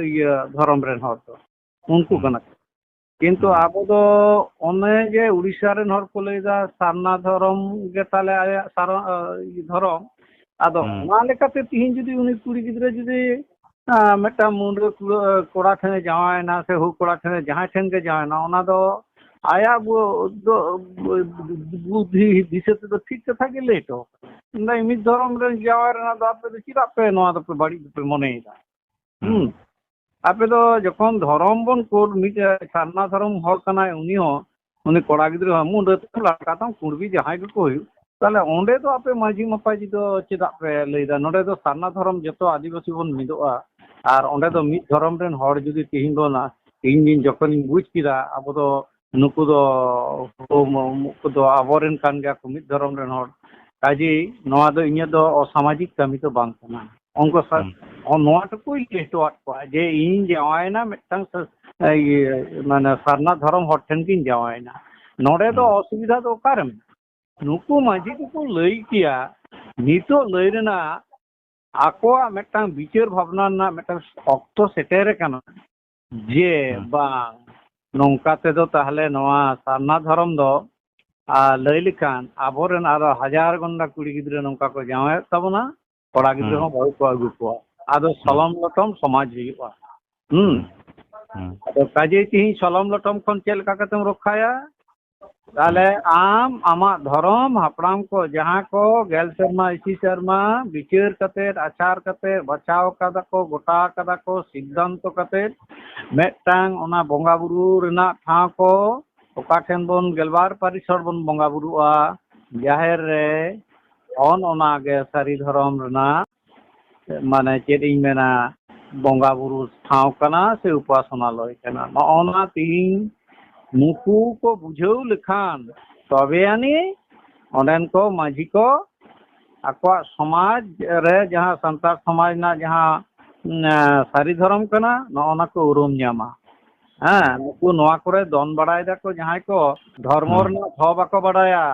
ᱤᱭᱟᱹ ᱫᱷᱚᱨᱚᱢ ᱨᱮᱱ ᱦᱚᱲ ᱫᱚ ᱩᱱᱠᱩ ᱦᱩᱸ᱾ ᱠᱟᱱᱟ ᱠᱚ᱾ ᱠᱤᱱᱛᱩ ᱦᱩᱸ᱾ ᱟᱵᱚ ᱫᱚ ᱚᱱᱮ ᱡᱮ ᱩᱲᱤᱥᱥᱟ ᱨᱮᱱ ᱦᱚᱲ ᱠᱚ ᱞᱟᱹᱭᱫᱟ ᱥᱟᱨᱱᱟ ᱫᱷᱚᱨᱚᱢ ᱜᱮ ᱛᱟᱞᱮ ᱟᱞᱮᱭᱟᱜ ᱥᱟᱨ-, ᱟ, ᱫᱷᱚᱨᱚᱢ, ᱟᱫᱚ ᱦᱩᱸ᱾ ᱚᱱᱟ ᱞᱮᱠᱟᱛᱮ ᱛᱤᱦᱤᱧ ᱡᱩᱫᱤ ᱩᱱᱤ ᱠᱩᱲᱤ ᱜᱤᱫᱽᱨᱟᱹ ᱡᱩᱫᱤ, ᱟ, ᱢᱤᱫᱴᱟᱝ ᱢᱩᱸᱰᱟᱹ ᱠᱩᱲᱟᱹ-, ᱠᱚᱲᱟ ᱴᱷᱮᱱᱮ ᱡᱟᱶᱟᱭᱮᱱᱟ ᱥᱮ ᱦᱩ ᱠᱚᱲᱟ ᱴᱷᱮᱱᱮ ᱡᱟᱦᱟᱸᱭ ᱴᱷᱮᱱ ᱜᱮ ᱡᱟᱶᱟᱭᱮᱱᱟ, ᱚᱱᱟ ᱫᱚ ᱟᱭᱟᱜ ᱵᱩ-, ᱫᱚ, ᱵᱩᱫᱽᱫᱷᱤ ᱫᱤᱥᱟᱹ ᱛᱮᱫᱚ ᱴᱷᱤᱠ ᱠᱟᱛᱷᱟ ᱜᱮ ᱞᱟᱹᱭ ᱦᱚᱴᱚ ᱠᱟᱫᱟ᱾ ᱢᱮᱱᱫᱟ, ᱢᱤᱫ ᱫᱷᱚᱨᱚᱢ ᱨᱮᱱ ᱡᱟᱶᱟᱭ ᱨᱮᱱᱟᱜ ᱫᱚ ᱟᱯᱮ ᱫᱚ ᱪᱮᱫᱟᱜ ᱯᱮ ᱱᱚᱣᱟ ᱫᱚᱯᱮ ᱵᱟᱹᱲᱤᱡ ᱫᱚᱯᱮ ᱢᱚᱱᱮᱭᱮᱫᱟ? ᱦᱩᱸ᱾ ᱦᱩᱸ᱾ ᱟᱯᱮ ᱫᱚ ᱡᱚᱠᱷᱚᱱ ᱫᱷᱚᱨᱚᱢ ᱵᱚᱱ ᱠᱳᱰ, ᱢᱤᱫ ᱥᱟᱨᱱᱟ ᱫᱷᱚᱨᱚᱢ ᱦᱚᱲ ᱠᱟᱱᱟᱭ ᱩᱱᱤ ᱦᱚᱸ, ᱩᱱᱤ ᱠᱚᱲᱟ ᱜᱤᱫᱽᱨᱟᱹ ᱦᱚᱸ ᱢᱩᱸᱰᱟᱹ ᱛᱟᱢ, ᱞᱟᱲᱠᱟ ᱛᱟᱢ, ᱠᱩᱬᱵᱤ ᱡᱟᱦᱟᱸᱭ ᱜᱮᱠᱚ ᱦᱩᱭᱩᱜ, ᱛᱟᱦᱞᱮ ᱚᱸᱰᱮ ᱫᱚ ᱟᱯᱮ ᱢᱟᱹᱡᱷᱤ ᱢᱟᱯᱟᱡᱷᱤ ᱫᱚ ᱪᱮᱫᱟᱜ ᱯᱮ ᱞᱟᱹᱭᱫᱟ? ᱱᱚᱸᱰᱮ ᱫᱚ ᱥᱟᱨᱱᱟ ᱫᱷᱚᱨᱚᱢ ᱡᱚᱛᱚ ᱟᱹᱫᱤᱵᱟᱹᱥᱤ ᱵᱚᱱ ᱢᱤᱫᱚᱜᱼᱟ, ᱟᱨ ᱚᱸᱰᱮ ᱫᱚ ᱦᱩᱸ᱾ ᱢᱤᱫ ᱫᱷᱚᱨᱚᱢ ᱨᱮᱱ ᱦᱚᱲ ᱡᱩᱫᱤ ᱛᱤᱦᱤᱧ ᱵᱚᱱ, ᱤᱧ ᱡᱚᱠᱷᱚᱱᱤᱧ ᱵᱩᱡᱽ ᱠᱮᱫᱟ ᱟᱵᱚ ᱫᱚ ᱱᱩᱠᱩ ᱫᱚ, ᱱᱩᱠᱩ ᱫᱚ ᱟᱵᱚᱨᱮᱱ ᱠᱟᱱ ᱜᱮᱭᱟ ᱠᱚ, ᱢᱤᱫ ᱫᱷᱚᱨᱚᱢ ᱨᱮᱱ ᱦᱚᱲ, ᱠᱟᱡᱮ ᱱᱚᱣᱟ ᱫᱚ ᱤᱧᱟᱹᱜ ᱫᱚ ᱚᱥᱟᱢᱟᱡᱤᱠ ᱠᱟᱹᱢᱤ ᱫᱚ ᱵᱟᱝ ᱠᱟᱱᱟ᱾ ᱚᱱᱠᱟ ᱥᱟ-, ᱦᱩᱸ᱾ ᱚ, ᱱᱚᱣᱟ ᱴᱩᱠᱩᱧ ᱞᱟᱹᱭ ᱦᱚᱴᱚᱣᱟᱫ ᱠᱚᱣᱟ ᱡᱮ ᱤᱧ ᱡᱟᱶᱟᱭᱮᱱᱟ ᱢᱤᱫᱴᱟᱝ ᱥᱟ-, ᱤᱭᱟᱹ, ᱢᱟᱱᱮ ᱥᱟᱨᱱᱟ ᱫᱷᱚᱨᱚᱢ ᱦᱚᱲ ᱴᱷᱮᱱ ᱜᱤᱧ ᱡᱟᱶᱟᱭᱮᱱᱟ᱾ ᱱᱚᱰᱮ ᱫᱚ ᱦᱩᱸ᱾ ᱚᱥᱩᱵᱤᱫᱷᱟ ᱫᱚ ᱚᱠᱟᱨᱮ ᱢᱮᱱᱟᱜᱼᱟ? ᱱᱩᱠᱩ ᱢᱟᱹᱡᱷᱤ ᱠᱚᱠᱚ ᱞᱟᱹᱭ ᱠᱮᱭᱟ, ᱱᱤᱛᱚᱜ ᱞᱟᱹᱭ ᱨᱮᱱᱟᱜ ᱟᱠᱚᱣᱟᱜ ᱢᱤᱫᱴᱟᱝ ᱵᱤᱪᱟᱹᱨ ᱵᱷᱟᱵᱽᱱᱟ ᱨᱮᱱᱟᱜ ᱢᱤᱫᱴᱟᱝ ᱚᱠᱛᱚ ᱥᱮᱴᱮᱨ ᱟᱠᱟᱱᱟ ᱡᱮ ᱦᱩᱸ᱾ ᱵᱟᱝ, ᱱᱚᱝᱠᱟ ᱛᱮᱫᱚ ᱛᱟᱦᱞᱮ ᱱᱚᱣᱟ ᱥᱟᱨᱱᱟ ᱫᱷᱚᱨᱚᱢ ᱫᱚ, ᱟᱨ ᱞᱟᱹᱭ ᱞᱮᱠᱷᱟᱱ ᱟᱵᱚᱨᱮᱱ ᱟᱨᱚ ᱦᱟᱡᱟᱨ ᱜᱚᱱᱰᱟ ᱠᱩᱲᱤ ᱜᱤᱫᱽᱨᱟᱹ ᱱᱚᱝᱠᱟ ᱠᱚ ᱡᱟᱶᱟᱭᱚᱜ ᱛᱟᱵᱚᱱᱟ, ᱠᱚᱲᱟ ᱜᱤᱫᱽᱨᱟᱹ ᱦᱩᱸ᱾ ᱦᱚᱸ ᱵᱟᱹᱦᱩ ᱠᱚ ᱟᱹᱜᱩ ᱠᱚᱣᱟ᱾ ᱟᱫᱚ ᱦᱩᱸ᱾ ᱥᱚᱞᱚᱢ ᱞᱚᱴᱚᱢ ᱥᱚᱢᱟᱡᱽ ᱦᱩᱭᱩᱜᱼᱟ᱾ ᱦᱩᱸ᱾ ᱦᱩᱸ᱾ ᱦᱩᱸ᱾ ᱟᱫᱚ ᱠᱟᱡᱮ ᱛᱤᱦᱤᱧ ᱥᱚᱞᱚᱢ ᱞᱚᱴᱚᱢ ᱠᱷᱚᱱ ᱪᱮᱫ ᱞᱮᱠᱟ ᱠᱟᱛᱮᱢ ᱨᱚᱠᱠᱷᱟᱭᱟ? ᱛᱟᱦᱞᱮ ᱦᱩᱸ᱾ ᱟᱢ ᱟᱢᱟᱜ ᱫᱷᱚᱨᱚᱢ ᱦᱟᱯᱲᱟᱢ ᱠᱚ ᱡᱟᱦᱟᱸ ᱠᱚ ᱜᱮᱞ ᱥᱮᱨᱢᱟ, ᱤᱥᱤ ᱥᱮᱨᱢᱟ ᱵᱤᱪᱟᱹᱨ ᱠᱟᱛᱮ, ᱟᱪᱟᱨ ᱠᱟᱛᱮ, ᱵᱟᱪᱷᱟᱣ ᱠᱟᱫᱟ ᱠᱚ, ᱜᱚᱴᱟ ᱠᱟᱫᱟ ᱠᱚ, ᱥᱤᱫᱽᱫᱷᱟᱱᱛᱚ ᱠᱟᱛᱮ ᱢᱤᱫᱴᱟᱝ ᱚᱱᱟ ᱵᱚᱸᱜᱟ ᱵᱩᱨᱩ ᱨᱮᱱᱟᱜ ᱴᱷᱟᱶ ᱠᱚ, ᱚᱠᱟ ᱴᱷᱮᱱ ᱵᱚᱱ ᱜᱮᱞᱵᱟᱨ ᱯᱟᱹᱨᱤᱥ ᱦᱚᱲ ᱵᱚᱱ ᱵᱚᱸᱜᱟ ᱵᱩᱨᱩᱜᱼᱟ, ᱡᱟᱦᱮᱨ ᱨᱮ, ᱚᱱ ᱚᱱᱟ ᱜᱮ ᱥᱟᱹᱨᱤ ᱫᱷᱚᱨᱚᱢ ᱨᱮᱱᱟᱜ, ᱢᱟᱱᱮ ᱪᱮᱫ ᱤᱧ ᱢᱮᱱᱟ, ᱵᱚᱸᱜᱟ ᱵᱩᱨᱩ ᱴᱷᱟᱶ ᱠᱟᱱᱟ ᱥᱮ ᱩᱯᱟᱥᱚᱱᱟᱞᱚᱭ ᱠᱟᱱᱟ᱾ ᱱᱚᱜᱼᱚ ᱱᱟ ᱛᱤᱦᱤᱧ ᱱᱩᱠᱩ ᱠᱚ ᱵᱩᱡᱷᱟᱹᱣ ᱞᱮᱠᱷᱟᱱ, ᱛᱚᱵᱮ ᱟᱹᱱᱤᱡ ᱚᱸᱰᱮᱱ ᱠᱚ ᱢᱟᱹᱡᱷᱤ ᱠᱚ ᱟᱠᱚᱣᱟᱜ ᱥᱚᱢᱟᱡᱽ ᱨᱮ, ᱡᱟᱦᱟᱸ ᱥᱟᱱᱛᱟᱲ ᱥᱚᱢᱟᱡᱽ ᱨᱮᱱᱟᱜ ᱡᱟᱦᱟᱸ, ᱩᱸ, ᱥᱟᱹᱨᱤ ᱫᱷᱚᱨᱚᱢ ᱠᱟᱱᱟ, ᱱᱚᱜᱼᱚ ᱱᱟ ᱠᱚ ᱩᱨᱩᱢ ᱧᱟᱢᱟ᱾ ᱦᱮᱸ, ᱦᱩᱸ᱾ ᱱᱩᱠᱩ ᱱᱚᱣᱟ ᱠᱚᱨᱮ ᱫᱚᱱ ᱵᱟᱲᱟᱭ ᱫᱟᱠᱚ ᱡᱟᱦᱟᱸᱭ ᱠᱚ, ᱫᱷᱚᱨᱢᱚ ᱦᱩᱸ᱾ ᱨᱮᱱᱟᱜ ᱵᱷᱟᱣ ᱵᱟᱠᱚ ᱵᱟᱲᱟᱭᱟ᱾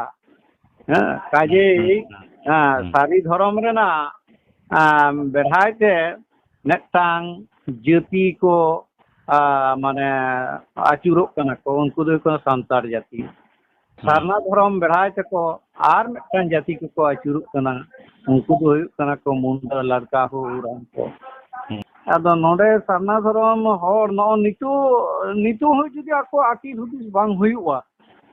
ᱦᱮᱸ, ᱠᱟᱡᱮᱭ, ᱦᱩᱸ, ᱦᱩᱸ, ᱦᱮᱸ, ᱦᱩᱸ᱾ ᱥᱟᱹᱨᱤ ᱫᱷᱚᱨᱚᱢ ᱨᱮᱱᱟᱜ, ᱟᱸ, ᱵᱮᱲᱦᱟᱭ ᱛᱮ ᱢᱤᱫᱴᱟᱝ ᱡᱟᱹᱛᱤ ᱠᱚ, ᱟᱸ, ᱢᱟᱱᱮ ᱟᱹᱪᱩᱨᱚᱜ ᱠᱟᱱᱟ ᱠᱚ, ᱩᱱᱠᱩ ᱫᱚ ᱦᱩᱭᱩᱜ ᱠᱟᱱᱟ ᱥᱟᱱᱛᱟᱲ ᱡᱟᱹᱛᱤ᱾ ᱦᱩᱸ᱾ ᱥᱟᱨᱱᱟ ᱫᱷᱚᱨᱚᱢ ᱵᱮᱲᱦᱟᱭ ᱛᱮᱠᱚ ᱟᱨ ᱢᱤᱫᱴᱟᱝ ᱡᱟᱹᱛᱤ ᱠᱚᱠᱚ ᱟᱹᱪᱩᱨᱚᱜ ᱠᱟᱱᱟ, ᱩᱱᱠᱩ ᱫᱚ ᱦᱩᱭᱩᱜ ᱠᱟᱱᱟ ᱠᱚ ᱢᱩᱱᱰᱟᱹ, ᱞᱟᱲᱠᱟ, ᱦᱳ, ᱳᱨᱟᱝ ᱠᱚ᱾ ᱦᱩᱸ᱾ ᱟᱫᱚ ᱱᱚᱰᱮ ᱥᱟᱨᱱᱟ ᱫᱷᱚᱨᱚᱢ ᱦᱚᱲ ᱱᱚᱜᱼᱚ ᱱᱤᱛᱚᱜ, ᱱᱤᱛᱚᱜ ᱦᱚᱸ ᱡᱩᱫᱤ ᱟᱠᱚ ᱟᱹᱠᱤᱞ ᱦᱩᱫᱤᱥ ᱵᱟᱝ ᱦᱩᱭᱩᱜᱼᱟ,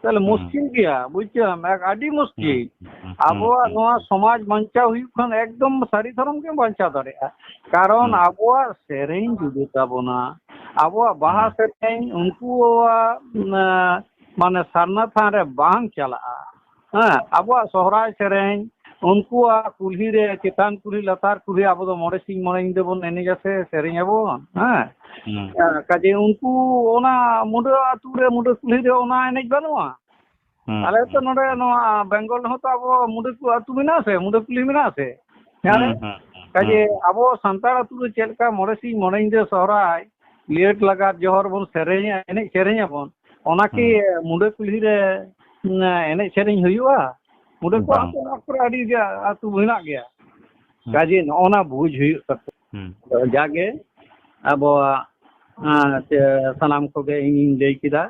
ᱛᱟᱦᱞᱮ ᱦᱩᱸ᱾ ᱢᱩᱥᱠᱤᱞ ᱜᱮᱭᱟ, ᱵᱩᱡᱷᱟᱹᱣ, ᱟᱹᱰᱤ ᱢᱩᱥᱠᱤᱞ᱾ ᱦᱩᱸ, ᱦᱩᱸ, ᱦᱩᱸ, ᱟᱵᱚᱣᱟᱜ ᱦᱩᱸ, ᱱᱚᱣᱟ ᱦᱩᱸ᱾ ᱥᱚᱢᱟᱡᱽ ᱵᱟᱧᱪᱟᱣ ᱦᱩᱭᱩᱜ ᱠᱷᱟᱱ ᱮᱠᱫᱚᱢ ᱥᱟᱹᱨᱤ ᱫᱷᱚᱨᱚᱢ ᱜᱮ ᱵᱟᱧᱪᱟᱣ ᱫᱟᱲᱮᱭᱟᱜᱼᱟ᱾ ᱠᱟᱨᱚᱱ ᱦᱩᱸ᱾ ᱟᱵᱚᱣᱟᱜ ᱥᱮᱨᱮᱧ ᱡᱩᱫᱟᱹ ᱛᱟᱵᱚᱱᱟ, ᱟᱵᱚᱣᱟᱜ ᱵᱟᱦᱟ ᱦᱩᱸ᱾ ᱥᱮᱨᱮᱧ, ᱩᱱᱠᱩᱣᱟᱜ, ᱮᱸ, ᱢᱟᱱᱮ ᱥᱟᱨᱱᱟ ᱛᱷᱟᱱ ᱨᱮ ᱵᱟᱝ ᱪᱟᱞᱟᱜᱼᱟ᱾ ᱦᱮᱸ, ᱟᱵᱚᱣᱟᱜ ᱥᱚᱦᱨᱟᱭ ᱥᱮᱨᱮᱧ, ᱩᱱᱠᱩᱣᱟᱜ ᱠᱩᱞᱦᱤ ᱨᱮ, ᱪᱮᱛᱟᱱ ᱠᱩᱞᱦᱤ, ᱞᱟᱛᱟᱨ ᱠᱩᱞᱦᱤ, ᱟᱵᱚ ᱫᱚ ᱢᱚᱬᱮ ᱥᱤᱧ ᱢᱚᱬᱮ ᱧᱤᱫᱟᱹ ᱵᱚᱱ ᱮᱱᱮᱡᱟ ᱥᱮ ᱥᱮᱨᱮᱧ ᱟᱵᱚᱱ, ᱦᱮᱸ᱾ ᱦᱩᱸ᱾ ᱦᱮᱸ, ᱠᱟᱡᱮ ᱩᱱᱠᱩ ᱚᱱᱟ ᱢᱩᱰᱟᱹ ᱟᱹᱛᱩ ᱨᱮ, ᱢᱩᱰᱟᱹ ᱠᱩᱞᱦᱤ ᱨᱮ ᱚᱱᱟ ᱮᱱᱮᱡ ᱵᱟᱹᱱᱩᱜᱼᱟ? ᱦᱩᱸ, ᱟᱞᱮ ᱛᱚ ᱦᱩᱸ, ᱱᱚᱰᱮ ᱦᱩᱸ᱾ ᱱᱚᱣᱟ ᱵᱮᱝᱜᱚᱞ ᱨᱮᱦᱚᱸ ᱛᱚ ᱟᱵᱚ ᱢᱩᱰᱟᱹ ᱠᱚ ᱟᱹᱛᱩ ᱢᱮᱱᱟᱜᱼᱟ ᱥᱮ, ᱢᱩᱰᱟᱹ ᱠᱩᱞᱦᱤ ᱢᱮᱱᱟᱜᱼᱟ ᱥᱮ? ᱦᱩᱸ, ᱦᱩᱸ, ᱦᱩᱸ, ᱠᱟᱡᱮ ᱦᱩᱸ᱾ ᱟᱵᱚ ᱥᱟᱱᱛᱟᱲ ᱟᱹᱛᱩ ᱨᱮ ᱪᱮᱫ ᱞᱮᱠᱟ ᱢᱚᱬᱮ ᱥᱤᱧ ᱢᱚᱬᱮ ᱧᱤᱫᱟᱹ ᱥᱚᱦᱨᱟᱭ, ᱞᱮᱴ ᱞᱟᱜᱟᱛ ᱡᱚᱦᱚᱨ ᱵᱚᱱ ᱥᱮᱨᱮᱧᱟ, ᱮᱱᱮᱡ ᱥᱮᱨᱮᱧ ᱟᱵᱚᱱ, ᱚᱱᱟ ᱠᱤ ᱦᱩᱸ᱾ ᱢᱩᱰᱟᱹ ᱠᱩᱞᱦᱤ ᱨᱮ, ᱩᱸ, ᱮᱱᱮᱡ ᱥᱮᱨᱮᱧ ᱦᱩᱭᱩᱜᱼᱟ? ᱢᱩᱰᱟᱹ ᱠᱚᱣᱟᱜ ᱵᱟᱝ᱾ ᱦᱚᱸ ᱛᱚ ᱱᱚᱣᱟ ᱠᱚᱨᱮ ᱟᱹᱰᱤ ᱜᱮ ᱟᱹᱛᱩ ᱢᱮᱱᱟᱜ ᱜᱮᱭᱟ᱾ ᱦᱩᱸ᱾ ᱠᱟᱡᱮ ᱱᱚᱜᱼᱚ ᱱᱟ ᱵᱩᱡᱽ ᱦᱩᱭᱩᱜ ᱛᱟᱠᱚᱣᱟ᱾ ᱦᱩᱸ᱾ ᱟᱫᱚ ᱡᱟᱜᱮ ᱟᱵᱚᱣᱟᱜ, ᱟᱸ, ᱪᱮ, ᱥᱟᱱᱟᱢ ᱠᱚᱜᱮ ᱤᱧᱤᱧ ᱞᱟᱹᱭ ᱠᱮᱫᱟ,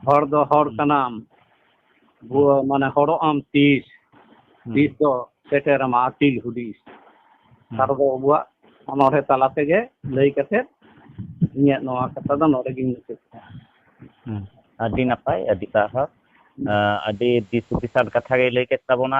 ᱦᱚᱲ ᱫᱚ ᱦᱚᱲ ᱦᱩᱸ᱾ ᱠᱟᱱᱟᱢ, ᱵᱷᱩᱣᱟᱹ, ᱦᱩᱸ᱾ ᱢᱟᱱᱮ ᱦᱚᱲᱚᱜ ᱟᱢ ᱛᱤᱥ, ᱦᱩᱸ᱾ ᱛᱤᱥ ᱫᱚ ᱥᱮᱴᱮᱨ ᱟᱢᱟ ᱟᱹᱠᱤᱞ ᱦᱩᱫᱤᱥ᱾ ᱦᱩᱸ᱾ ᱥᱟᱨ ᱫᱚ ᱟᱵᱚᱣᱟᱜ ᱚᱱᱚᱬᱦᱮ ᱛᱟᱞᱟ ᱛᱮᱜᱮ ᱞᱟᱹᱭ ᱠᱟᱛᱮ ᱤᱧᱟᱹᱜ ᱱᱚᱣᱟ ᱠᱟᱛᱷᱟ ᱫᱚ ᱱᱚᱰᱮ ᱜᱤᱧ ᱢᱩᱪᱟᱹᱫ ᱮᱫᱟ᱾ ᱦᱩᱸ᱾ ᱟᱹᱰᱤ ᱱᱟᱯᱟᱭ, ᱟᱹᱰᱤ ᱥᱟᱨᱦᱟᱣ᱾ ᱦᱩᱸ᱾ ᱟᱸ, ᱟᱹᱰᱤ ᱫᱤᱥ ᱦᱩᱫᱤᱥᱟᱱ ᱠᱟᱛᱷᱟ ᱜᱮᱭ ᱞᱟᱹᱭ ᱠᱮᱫ ᱛᱟᱵᱚᱱᱟ᱾